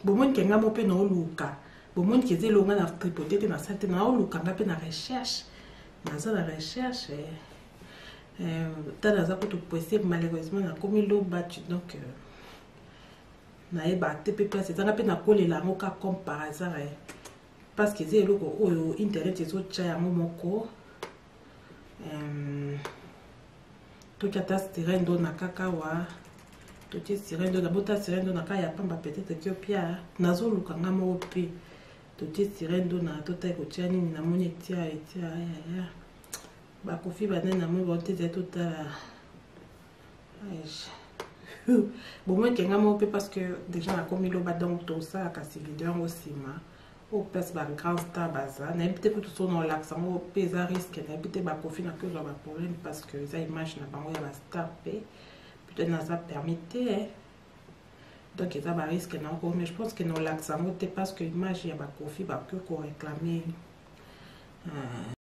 Bomoni ke nga mo mpe naoluka, bomoni ke eza elonga na tripote te, nasali te, naoluka nga mpe na recherche, naza na recherche eh, ta naza kutu presse malheureusement nakomi low batch donc euh, nayeba te mpe place ezanga mpe nakolela yango ka comme par hasard eh. Parce que eza eloko oyo internet ezotya yango moko euh, toki ata sirene dona kaka wa totie sirene dona bota sirene dona kaka ya pamba peut-être kio pia nazoluka nga moko mpe totie sirene dona totaki kotia nini namoni etia etia ayaya bakofi banani namoni bango te ezali totala bomoi kenga moko mpe parce que déjà nakomi loba donc tosala kasi video yango nsima oyo place ba grand star baza nayebi te kutu so na olakisa yango mpe eza risque nayebi te bakofi na kozwa baproblème parce que eza image na bango ya bastar mpe peut-être naza permis te donc eza barisque na yango mais je pense que na olakisa yango te parce que image ya bakofi bakoki koréclame euh,